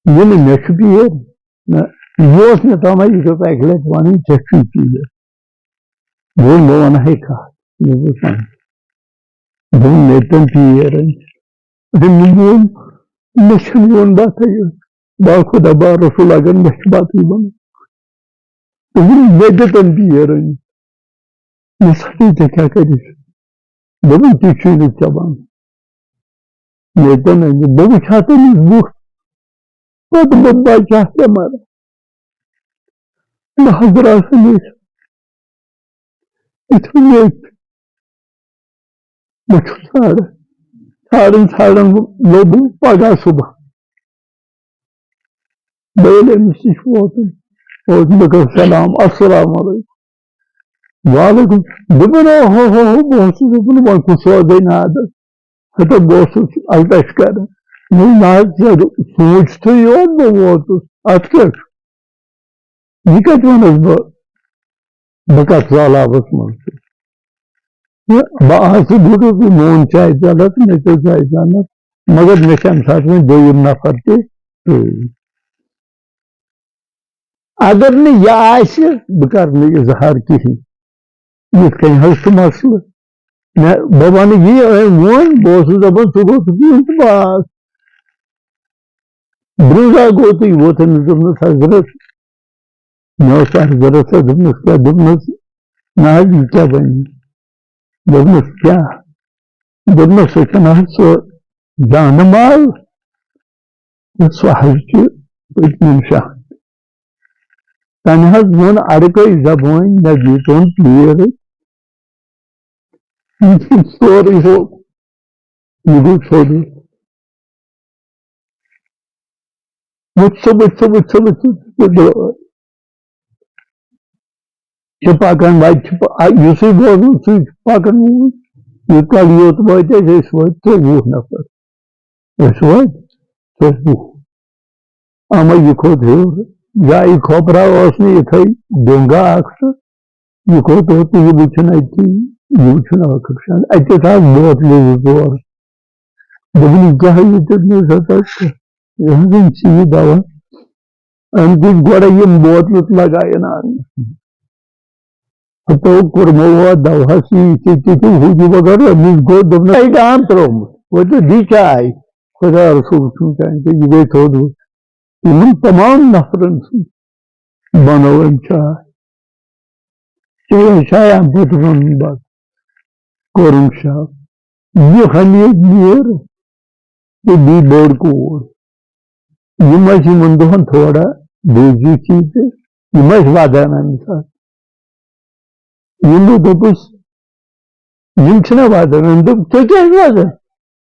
یہِ نہٕ مےٚ چھُ پیٖر، نہ، یہِ اوس مےٚ تام، یہِ گٔژھ اَکہِ لَٹہِ وَنٕنۍ، ژےٚ چھُے پیٖر۔ دوٚپُن، بہٕ وَنہٕ ہے کَتھ۔ مےٚ دوٚپُس، اَہَن۔ دوٚپُن، مےٚ تہِ تَم پیٖر أنۍ۔ دوٚپُن، مےٚ چھُنہٕ یِوان بَتھٕے یوت۔ با خدا، با رسول، اگر مےٚ چھِ بَتٕے بَنان۔ دوٚپُن، مےٚ تہِ تَم پیٖر أنۍ۔ مےٚ سا ژٕ ژےٚ کیٛاہ کَرِ؟ دوٚپُن، تہِ چھُے نہٕ ژےٚ وَنُن۔ مےٚ دوٚپ، نہ، بہٕ وٕچھِ ہا تٔمِس بُتھ۔ پَتہٕ بہٕ بَچہٕ ہا ژےٚ مَرٕ۔ بہٕ حض درٛاس أمِس۔ یِتھُے مےٚ، بہٕ چھُس ژھانٛڈان، ژھانٛڈان، ژھانٛڈان لوٚبُم پَگاہ صُبح۔ بہٕ ییٚلہِ أمِس نِش ووتُس، ووتُس، مےٚ کوٚر سلام، السلام علیکم۔ وعلیکم۔ دوٚپُن، او ہو ہو ہو، بہٕ اوسُس، دوٚپُن، وۄنۍ کُس سوزے نادٕ؟ ہتا بہٕ اوسُس الٹش کران۔ مےٚ دوٚپ، نہ حظ، ژےٚ سوٗنٛچتھٕے یوت بہٕ ووتُس۔ اَتھ کیٛاہ چھُ؟ یہِ کَتہِ وَنَس بہٕ؟ بہٕ کَتھ زالاوَس منٛز چھُس؟ تہٕ بہٕ آسہٕ، بہٕ روٗدُس نوٗن چاے پیالَس، مےٚ چیٚو چاے پیالَس، مگر مےٚ چھِ اَمہِ ساتہٕ وۄنۍ دوٚیِم نفر تہِ سۭتۍ۔ اگر نہٕ یہِ آسہِ، بہٕ کَرٕ نہٕ اظہار کِہیٖنۍ۔ یِتھ کٔنۍ حظ چھُ مسلہٕ۔ مےٚ، بہٕ وَنہٕ یی، أمۍ ووٚن، بہٕ اوسُس دَپان، ژٕ گوٚژھ بِہُن تہٕ بَس۔ برٛونٛہہ زا گوٚو تہٕ یہِ ووت أمِس، دوٚپنَس، حضرت، مےٚ اوس عرض ضروٗرت، دوٚپنَس، کیٛاہ؟ دوٚپنَس، نہ حظ، یہِ کیٛاہ بَنہِ؟ دوٚپنَس، کیٛاہ؟ دوٚپنَس، سُہ چھُنہٕ حظ سُہ جانہٕ مال؟ تہٕ سُہ حظ چھُ پٔتمٮ۪ن شاہن۔ تَمہِ حظ ووٚن اَڑکَے زبٲنۍ، مےٚ دیٖتون پیٖر۔ یہِ چھُ سورُے ہُہ، یہِ گوٚو سیوٚدُے۔ وٕچھ سا، وٕچھ سا، وٕچھ سا، وٕچھ سا، یہِ درٛاے۔ چھِ پَکان، وَتہِ چھِ پَ-، آ، یُسٕے بوزُن، سُے چھُ پَکان اوٗرۍ۔ یوٗت کال یوٚت وٲتۍ أسۍ، أسۍ وٲتۍ ژوٚوُہ نفر۔ أسۍ وٲتۍ ژوٚوُہ۔ اما یہِ کھوٚت ہیوٚر۔ یا یہِ کھوپرا اوس نہٕ یِتھَے ڈوٚنگا اکھ سُہ۔ یہِ کھوٚت ہیوٚر تہٕ یہِ وٕچھُن اَتہِ، یہِ وٕچھُن ٲخٕر شان۔ اَتہِ ٲس اکھ بوتلہِ زٕ ژور۔ دوٚپُن، یہِ کیٛاہ یہِ دیُت مےٚ زٕ ہتھ؟ یہِ حظ أمۍ ژےٚ یہِ دوا۔ أمۍ دِتۍ گۄڈَے یِم بوتلہٕ تہٕ لگایَن اَنٛگنَس منٛز۔ ہتو کوٚرمو وۄنۍ دَوہَس یہِ، یہِ تہِ، تہِ، تہِ، ہُہ تہِ وغٲرٕ، أمِس گوٚو، دوٚپنَس، "ہے، گام ترٛوومُت، وۄنۍ تہٕ دی چاے، خۄدا رسول چھُنہٕ چانہِ تہٕ یہِ گٔے تھوٚد ہُہ۔" یِمَن تمام نفرَن سۭتۍ بَنٲو أمۍ چاے۔ چاے، چاے اَمہِ پَتہٕ روٚن بَتہٕ، کوٚرُن شب۔ یہِ ہَنہِ ییٚتہِ نیر تہٕ بیٚیہِ بٔڑ کوٗر۔ یِم ٲسۍ یِمن دۄہن تھوڑا بوٗزِو چیٖز تہٕ یِم ٲسۍ وَدان اَمہِ ساتہٕ۔ یِمو دوٚپُس، "یِم چھِنہ وَدان؟" أمۍ دوٚپ، "تُہۍ کیٛازِ وَدان؟"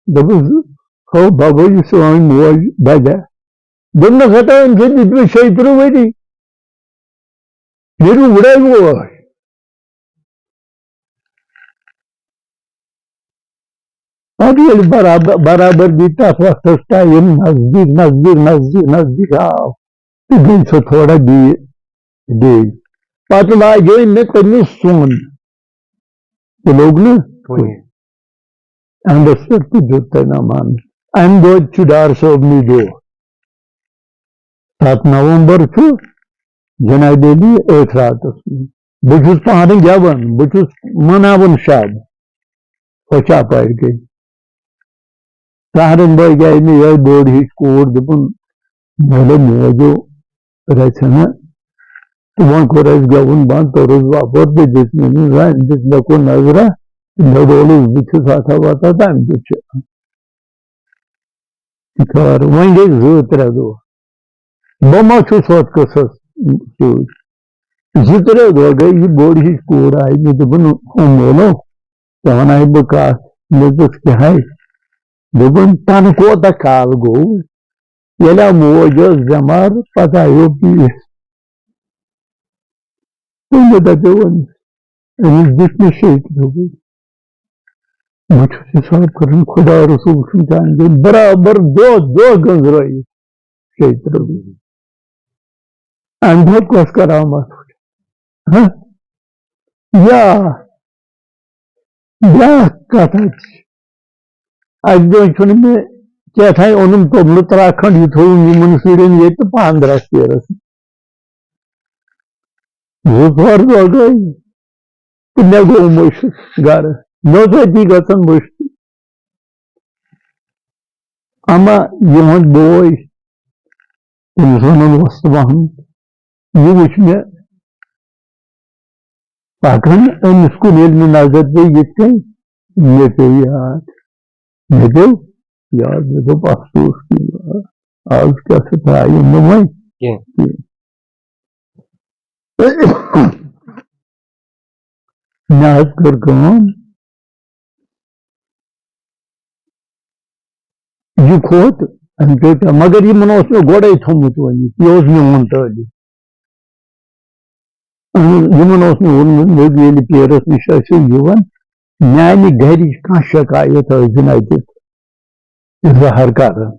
دوٚپُس، "ہو بَبو، یہِ سٲنۍ موج بَدے۔" دوٚپنَس، "ہتا، أمۍ چھِ دِتمٕتۍ شیٚیہِ ترٕٛہ ؤری، ییٚلہِ وُڑے ووش۔" پتہٕ ییٚلہِ برابر، برابر دی تَتھ وقتَس ٹایم نزدیٖک، نزدیٖک، نزدیٖک، نزدیٖک آو، تہٕ گٔے سۄ تھوڑا ڈی-، ڈیج۔ پتہٕ لاجے مےٚ تٔمِس سۄن۔ تہِ لوٚگ نہٕ کُنہِ۔ اَنٛدَس پٮ۪ٹھ تہِ دیُت تٔمۍ اَمان۔ اَمہِ دۄہ چھُ ڈار صٲبنٕے دۄہ۔ ستھ نومبر چھُ جناب علی ٲخراتس منٛز۔ بہٕ چھُس پانہٕ گٮ۪وان، بہٕ چھُس مناوان شب۔ سۄ چھِ اپٲرۍ کِنۍ۔ سہرن بٲے گٔے مےٚ یِہوٚے بٔڑ ہِش کوٗر، دوٚپُن، مےٚ دوٚپ، موجو رَژھِ ہنا۔ تہٕ وۄنۍ کوٚر اَسہِ گٮ۪وُن بنٛد، توٚرُس وۄپور تہٕ دِژ مےٚ أمِس زنہِ، دِژ مےٚ کُن نظرا، مےٚ ڈولُس بٕتھِس ہتھا وتھا، تہٕ اَمہِ دیُت چھِ خٲر۔ وۄنۍ گٔے زٕ ترٛےٚ دۄہ۔ بہٕ ما چھُس ہۄتھ قٕصس سۭتۍ؟ زٕ ترٛےٚ دۄہ گٔے، یہِ بٔڑ ہِش کوٗر آیہِ، مےٚ دوٚپُن، "ہُم مولو، ژےٚ وَنہٕ ہاے بہٕ کَتھ، مےٚ دوٚپُس کیٛاہ ہاے؟ دوٚپُن، تَنہٕ کوٗتاہ کال گوٚو؟ ییٚلہِ آو موج ٲس بٮ۪مار، پَتہٕ آیو پیٖس۔ تہٕ مےٚ دَپیو وۄنۍ، أمِس دیُت مےٚ شیٚیہِ ترٕٛہ۔ بہٕ چھُس حِساب کران، خۄدا رسول چھُم چانہِ جایہِ۔ برابر دۄہ، دۄہ گٔنٛزرٲیِتھ شیٚیہِ ترٕٛہ۔ اَمہِ دۄہ کۄس کرامت؟ ہہ؟ یا بیٛاکھ کتھ حظ چھِ، اَکہِ دۄہ چھُنہٕ مےٚ کیٛاہ تام اوٚنُم توٚملہٕ ترٛکھ کھنٛڈ، یہِ تھوٚوُم یِمن شُرٮ۪ن ییٚتہِ تہٕ پانہٕ درٛاس پیرس۔ زٕ ژور دۄہ گٔے تہٕ مےٚ گوٚو مٔشِتھ گرٕ۔ مےٚ اوس أتی گژھان مٔشِتھ۔ اما یِہُنٛد بوے، تٔمِس وَنان وۄستہٕ محمد، یہِ وٕچھ مےٚ پَکان أمِس کُن، ییٚلہِ مےٚ نظر پیٚیہِ یِتھ کٔنۍ، مےٚ پیٚیہِ یاد۔ مےٚ پیٚو یاد، مےٚ دوٚپ، افسوس کہِ یاد، آز کیٛاہ سا ترٛایہِ نہٕ وۄنۍ کینٛہہ۔ کینٛہہ۔ مےٚ حظ کٔر کٲم، یہِ کھوٚت، أمۍ پیوٚو ٹا-، مگر یِمن اوس مےٚ گۄڈَے تھوٚمُت ؤنِتھ، یہِ اوس میون ٹٲلہِ۔ اہن حظ، یِمن اوس مےٚ ووٚنمُت، مےٚ دوٚپ، ییٚلہِ پیرس نِش آسِو یِوان، میانہِ گرِچ کانٛہہ شکایت ٲسۍ زِ نہٕ اَتہِ ظٲہِر کران۔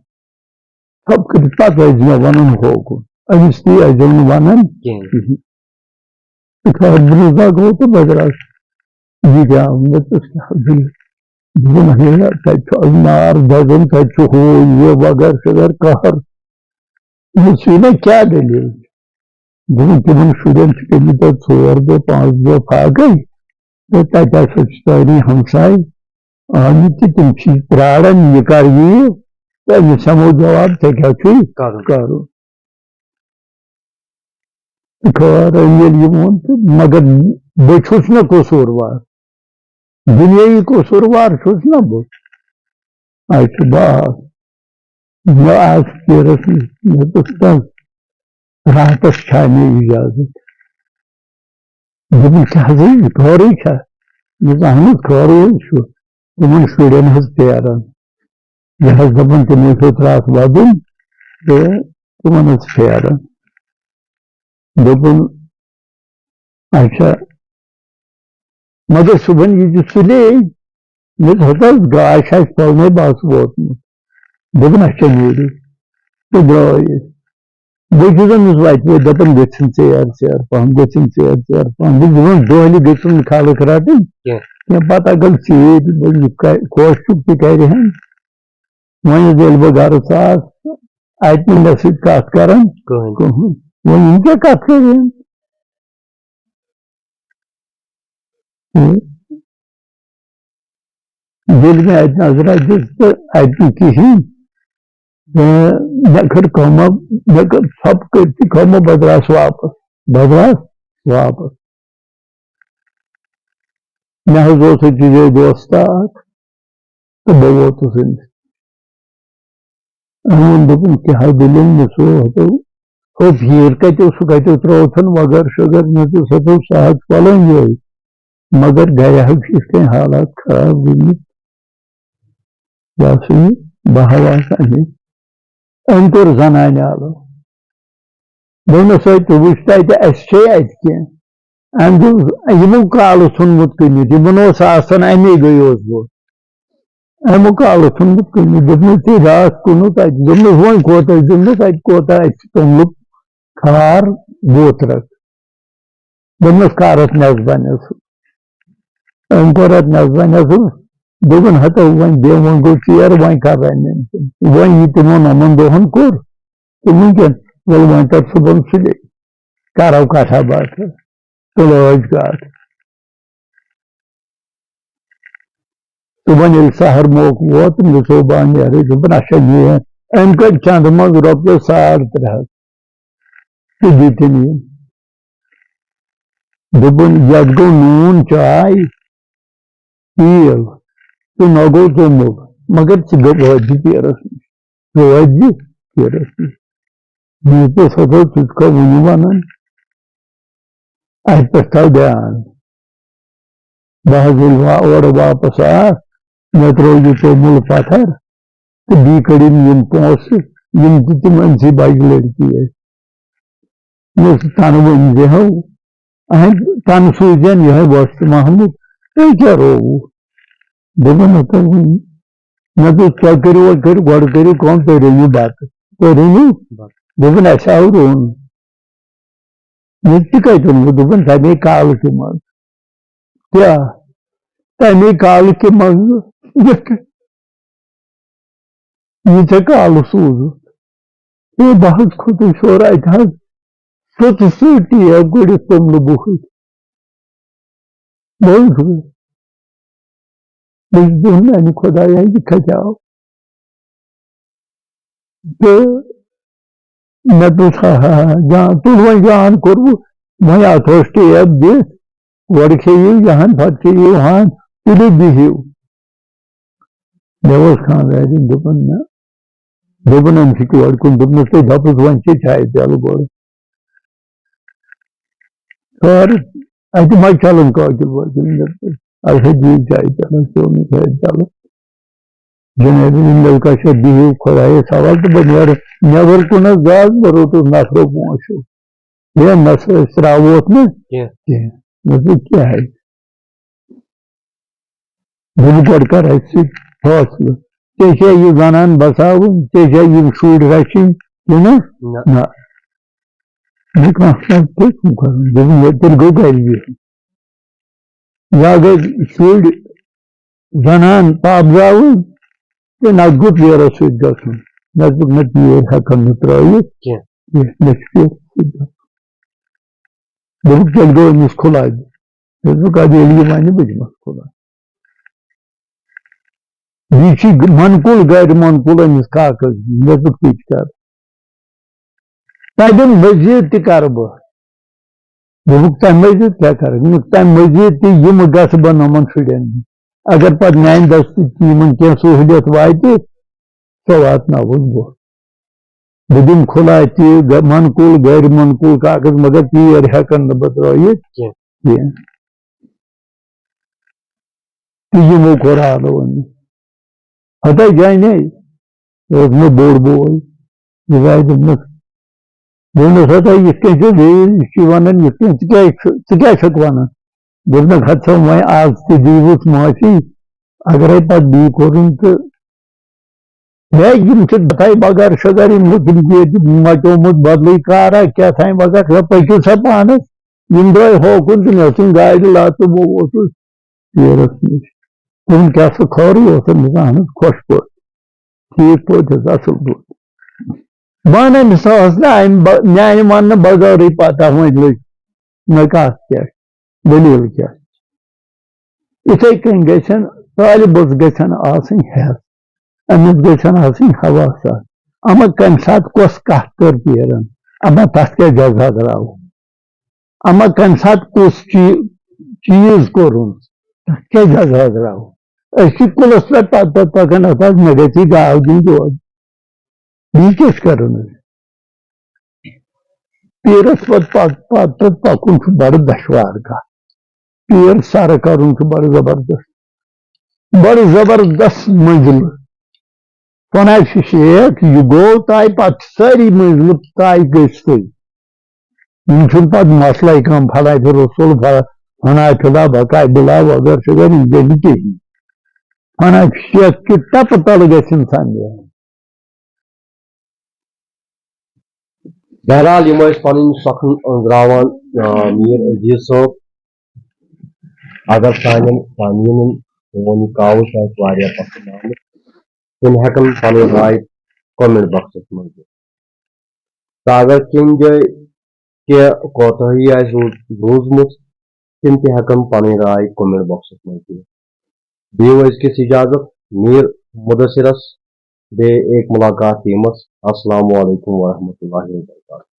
ژھۄپہٕ کٔرِتھ پتہٕ ٲسۍ مےٚ وَنان ہوکُن۔ أمِس تہِ ٲسۍزیو نہٕ وَنان کِہیٖنۍ۔ کِہیٖنۍ۔ تہٕ خٲر برونٛہہ گوٚو تہٕ بہٕ درٛاس۔ یہِ تہِ آو مےٚ تہٕ کیٛاہ دٔلیٖل؟ دوٚپُن، ہے، تَتہِ چھُ اَز نار دَزان، تَتہِ چھُ ہُہ یہِ وغٲرٕ شغٲرٕ قہر۔ دوٚپُس، یہِ مےٚ کیٛاہ دٔلیٖل؟ دوٚپُن، تِمَن شُرٮ۪ن چھِ گٔمٕتۍ اَتہِ ژور دۄہ، پانٛژھ دۄہ فاقَے۔ تہٕ تَتہِ ہسا چھِ سٲری ہمساے آمٕتۍ تہٕ تِم چھِ پرٛاران، یہِ کر یِیہِ؟ تہٕ أمِس ہٮ۪مو جواب، ژےٚ کیٛاہ چھُے کرُن۔ کرُن؟ تہٕ خٲر، ییٚلہِ یہِ ووٚن تہٕ مگر بہٕ چھُس نہٕ قصوٗروار، دُنیٲیی قصوٗروار چھُس نہ بہٕ۔ اچھا، بس۔ مےٚ آسہِ پیرس نِش، مےٚ دوٚپُس، تَس راتس چھا مےٚ اجازت؟ دوٚپُن، کیٛاہ سا یہِ خٲرٕے چھا؟ مےٚ دوٚپُس، اہن حظ، خٲرٕے حظ چھُ۔ تِمن شُرٮ۪ن حظ پھیران۔ یہِ حظ دَپان، تِمو چھُ ترٛٹھ وَدُن تہٕ تِمن حظ پھیران۔ دوٚپُن، اچھا، مگر صُبحن ییٖزِ سُلے۔ مےٚ دوٚپ، ہتہٕ حظ، گاش آسہِ پلنے بس ووتمُت۔ دوٚپُن، اچھا، نیٖرِو۔ تہٕ درٛاے أسۍ۔ بہٕ چھُس أمِس وَتہِ وَتہِ دَپان، گٔژھِن ژیر ژیر پَہَم، گٔژھِن ژیر ژیر پَہَم۔ بہٕ چھُس دَپان، دۄہلہِ گٔژھِن نہٕ خلق رَٹٕنۍ کینٛہہ۔ کینٛہہ۔ پَتہٕ اگر ژیٖرۍ وۄنۍ یہِ کَرِ، خۄش چھُکھ تہِ کَرِ ہَن۔ وۄنۍ ییٚلہِ بہٕ گَرٕ ژاس، اَتہِ نہٕ مےٚ سۭتۍ کَتھ کَران کٕہٕنۍ۔ کٕہٕنۍ۔ وۄنۍ یِم کیٛاہ کَتھ کَرِ ہَن؟ تہٕ ییٚلہِ مےٚ اَتہِ نظرا دِژ تہٕ اَتہِ نہٕ کِہیٖنۍ، تہٕ مےٚ کٔر کٲمہ، مےٚ کٔر ژھۄپہٕ کٔرتھٕے کٲمہ، بہٕ درٛاس واپس، بہٕ درٛاس واپس۔ مےٚ حظ اوس أکِس جایہِ دوستہ اکھ، تہٕ بہٕ ووتُس أمِس۔ أمۍ ووٚن، دوٚپُن، کیٛاہ حظ دٔلیٖل؟ مےٚ سُہ ہتو، ہُہ پھیٖر کَتہِ اوس، سُہ کَتہِ اوس ترٛووتھَن وغٲرٕ شغٲرٕ؟ مےٚ دوٚپُس، ہتو، سُہ حظ چھُ پَلٲنۍ جایہِ، مگر گَرِ حظ چھِ یِتھ کٔنۍ حالات خراب گٔمٕتۍ۔ یہِ ہسا یہِ بہاو آسہِ اَمے۔ أمۍ کوٚر زنانہِ آلو۔ دوٚپنَس، ہے، تُہۍ وٕچھِو تَتہِ، اَسہِ چھے اَتہِ کینٛہہ؟ أمۍ دوٚپ، یِمو کالہٕ ژھُنمُت کٕنِتھ، یِمن اوس آسان، اَمے گٔیوس بہٕ۔ أمۍ کالہٕ ژھُنمُت کٕنِتھ، دوٚپمَس، ژےٚ راتھ کُنُتھ اَتہِ، دوٚپمَس، وۄنۍ کوتاہ، دوٚپمَس، اَتہِ کوتاہ، اَتہِ چھُ توٚملُک کھار بوترَس۔ دوٚپمَس، کر اَتھ نٮ۪صبا نٮ۪صٕب۔ أمۍ کوٚر اَتھ نٮ۪صبا نٮ۪صٕب۔ دوٚپُن، ہتو، وۄنۍ دِ، وۄنۍ گوٚو ژیر، وۄنۍ کر رَنہِ أمۍ سُنٛد؟ وۄنۍ یہِ تِمو نَمَن دۄہَن کوٚر، تہٕ وٕنکٮ۪ن، وَلہٕ وۄنۍ کر صُبحن سُلے، کرو کَتھا باتھا، تہٕ لٲج کَتھ۔ صُبحن ییٚلہِ سحر موقعہٕ ووت، مےٚ دوٚپ، بہٕ نیرٕ۔ دوٚپُن، اچھا، نیر۔ أمۍ کٔڑۍ چندٕ منٛز رۄپیَس ساڑ ترٛےٚ ہَتھ تہٕ دِتِن یِم۔ دوٚپُن، یَتھ گوٚو نوٗن چاے، تیٖل تہٕ نہ گوٚو توٚمُل، مگر ژٕ گوٚو وٲتۍ زِ پیرَس نِش، ژٕ وٲتۍ زِ پیرَس نِش۔ مےٚ دوٚپُس، ہتو، ژٕ چھُکھا وُنہِ وَنان؟ اَتہِ پٮ۪ٹھ تھاو دیان۔ بہٕ حظ ییٚلہِ وا-، اورٕ واپس آس، مےٚ ترٛوو یہِ توٚمُل پتھر تہٕ بیٚیہِ کٔڑِم یِم پونٛسہٕ، یِم تہِ تِم أمۍ سٕے بجہِ لڑکی ٲسۍ۔ مےٚ اوس تنہٕ ؤنۍ زِ ہو، اہنٛد تنہٕ سوٗزٮ۪ن یِہوٚے وۄستہٕ محمود، تُہۍ کیٛاہ رووُ؟ دوٚپُن، ہتا وۄنۍ، مےٚ دوٚپ، تۄہہِ کٔرِو وۄنۍ، کٔرِو، گۄڈٕ کٔرِو کٲم، تُہۍ رٔنِو بتہٕ۔ تُہۍ رٔنِو؟ بتہٕ۔ دوٚپُن، اَسہِ آو روٚن۔ مےٚ تہِ کَتہِ ووٚنمُت؟ دوٚپُن، تَمے کالہٕ تہِ منٛز۔ کیٛاہ؟ تَمے کالہٕ تہِ منٛز۔ یہِ ژےٚ کالہٕ سوٗزُتھ۔ ہے، بہٕ حظ کھوٚتُس ہیوٚر، اَتہِ حظ سوٚتُس سُے ٹیب گٔڑِتھ توٚملہٕ بُہٕرۍ۔ بہٕ حظ گوٚوُس۔ بہٕ چھُس دَپان، میٛانہِ خۄدایا، یہِ کَتہِ آو؟ تہٕ مےٚ دوٚپ، ہا، ہا، ہا، جان، تُل وۄنۍ جان کوٚروٕ، وۄنۍ اَتھ اوس ٹیب دِتھ، گۄڈٕ کھیٚیِو یہِ ہَن، پَتہٕ کھیٚیِو ہَن، تُلِو بِہِو۔ مےٚ اوس خانٛدارِنۍ دوٚپُن، نہ، دوٚپُن أمۍ سٕے کورِ کُن، دوٚپنَس، تُہۍ دَپُس وۄنۍ چے چایہِ پیالہٕ گۄڈٕ۔ خٲر، اَتہِ ما چَلَن کٲجِل وٲجِل؟ اَسا دِیِو چایہِ پیالہٕ، چیوٚو نہٕ چایہِ پیالہٕ۔ جناب، یہِ مِلکا چھا، بِہِو خۄدایَس حوالہٕ تہٕ بہٕ نیرٕ نٮ۪بَر کُن حظ، درٛاس، بہٕ روٚٹُس نفرو پونٛسہٕ ہیوٗ۔ ہے، نہ سا، أسۍ ترٛاووتھ نہٕ کینٛہہ۔ کینٛہہ۔ مےٚ دوٚپ، کیٛاہ ہے؟ دوٚپُکھ، گۄڈٕ کر اَسہِ سۭتۍ فٲصلہٕ۔ ژےٚ چھےٚ یہِ زنان بساوٕنۍ، ژےٚ چھےٚ یِم شُرۍ رچھِنۍ کِنہٕ نہ۔ نہ؟ مےٚ کانٛہہ فٲصلہٕ کیٛاہ چھُم کَرُن؟ دوٚپُن، ہے، تیٚلہِ گوٚو گرِ بِہُن۔ یا گٔے شُرۍ زنان پاپزاوٕنۍ، تہٕ نتہٕ گوٚو پیرس سۭتۍ گژھُن۔ مےٚ دوٚپ، نہ، پیٖر ہٮ۪کن نہٕ ترٲوِتھ کینٛہہ۔ کینٛہہ، مےٚ چھُ پیرس سۭتۍ گژھُن۔ دوٚپُکھ، تیٚلہِ گوٚو أمِس خُلادِ۔ دوٚپُکھ، اَدٕ ییٚلہِ یہِ وَنہِ، بہٕ دِمَس خُدا۔ یہِ چھِ منقول، غیر منقول أمِس کاکَس۔ مےٚ دوٚپ، تی تہِ کَرٕ۔ تَمہِ مٔزیٖد تہِ کَرٕ بہٕ۔ دوٚپُکھ، تَمہِ مٔزیٖد کیٛاہ کَرٕ؟ دوٚپُکھ، تَمہِ مٔزیٖد تہِ یِم گژھٕ بہٕ نوٚمَن شُرٮ۪ن۔ اگر پَتہٕ میٛانہِ دٔسۍ تہِ یِمَن کینٛہہ سہوٗلیت واتہِ، سۄ واتناوَس بہٕ۔ بہٕ دِمہٕ خُلادِ تہِ، غ-، منقول، غٲر منقول کاغذ، مگر پیٖر ہٮ۪کَن نہٕ بہٕ ترٛٲوِتھ کینٛہہ۔ کینٛہہ۔ تہٕ یِمو کوٚر حالو أمِس۔ ہتا جانے، یہِ اوس مےٚ بوٚڑ بوے، یہِ زاے دوٚپمَس، دوٚپمَس، ہتا یِتھ کٔنۍ چھُ بیٚیہِ، یہِ چھُ وَنان یِتھ کٔنۍ، ژٕ کیٛازِ چھُ-، ژٕ کیٛازِ چھَکھ وَنان؟ دوٚپنَکھ، ہَتہٕ سا وۄنۍ آز تہِ دِیٖوُس معٲفی، اگرے پَتہٕ بیٚیہِ کوٚرُن تہٕ ہے، یِم چھِ دَپان بغٲر شغٲر، یِم چھِ تِم ییٚتہِ مَچومُت بدلٕے کارا، کیٛاہ تام بغٲر، ہے، پٔکِو سا پانَس۔ یِم درٛاے ہوکُن تہٕ مےٚ ژھٕنۍ گاڑِ لَتہٕ، بہٕ ووتُس پیٖرَس نِش۔ تِم کیٛاہ سا خٲرٕے اوس أمِس، اَہَن حظ، خۄش پٲٹھۍ، ٹھیٖک پٲٹھۍ حظ، اَصٕل پٲٹھۍ۔ بہٕ وَنہٕ أمِس، سۄ ٲس نہٕ اَمہِ ب-، میٛانہِ وَننہٕ بغٲرٕے پَتہ، وۄنۍ لٔج مےٚ کَتھ کیٛاہ۔ دٔلیٖل کیٛاہ؟ یِتھَے کٔنۍ گژھن طٲلبَس گژھن آسٕنۍ ہٮ۪س، أمِس گژھن آسٕنۍ حواسہٕ۔ اما کَمہِ ساتہٕ کۄس کَتھ کٔر پیٖرَن، اما تَتھ کیٛاہ جزا درٛاو، اما کَمہِ ساتہٕ کُس چی-، چیٖز کوٚرُن، تَتھ کیٛاہ جزا درٛاو۔ أسۍ چھِ کُلَس پٮ۪ٹھ پَتہٕ پَتہٕ پَکان، اَتھ حظ مےٚ گژھِ یہِ گاو دِنۍ دود۔ بیٚیہِ کیٛاہ چھِ کَرُن أسۍ؟ پیٖرَس پَتہٕ پَتہٕ پَتہٕ پَتہٕ پَکُن چھُ بَڑٕ دَشوار کَتھ۔ پیٖر سَرٕ کَرُن چھُ بَڑٕ زبردست، بَڑٕ زبردست منزلہٕ۔ وَنان چھِ شیخ، یہِ گوٚو طے، پَتہٕ چھِ سٲری منزلہٕ طے گٔژھتٕے۔ یِم چھِنہٕ پَتہٕ مسلَے کانٛہہ، فلاں چھُ رسول، فلاں، فلاں چھُ لا بقاء بلا وغٲر چھُ گژھِ نہٕ کِہیٖنۍ۔ فلاں چھُ شیخ کہِ ٹَپہٕ تَلہٕ گژھِ اِنسان نیرُن۔ بہرحال، یِم ٲسۍ پنٕنۍ سۄکھٕ أنٛزراوان، آ، میٖر عزیز صٲب۔ اگر سانٮ۪ن سامعیٖنن سون یہِ کاوٕ چھُ اَسہِ واریاہ پسنٛد آمُت، تِم ہٮ۪کن پنٕنۍ راے comment boxس منٛز دِتھ۔ تہٕ اگر کُنہِ جایہِ کینٛہہ کوتاہی آسہِ روٗز-، روٗزمٕژ، تِم تہِ ہٮ۪کن پنٕنۍ راے comment boxس منٛز دِتھ۔ دِیِو أزکِس اجازت میٖر مدثرس، بیٚیہِ ایک ملاقات ٹیمس۔ السلام علیکم ورحمۃ اللہ وبرکاتہ۔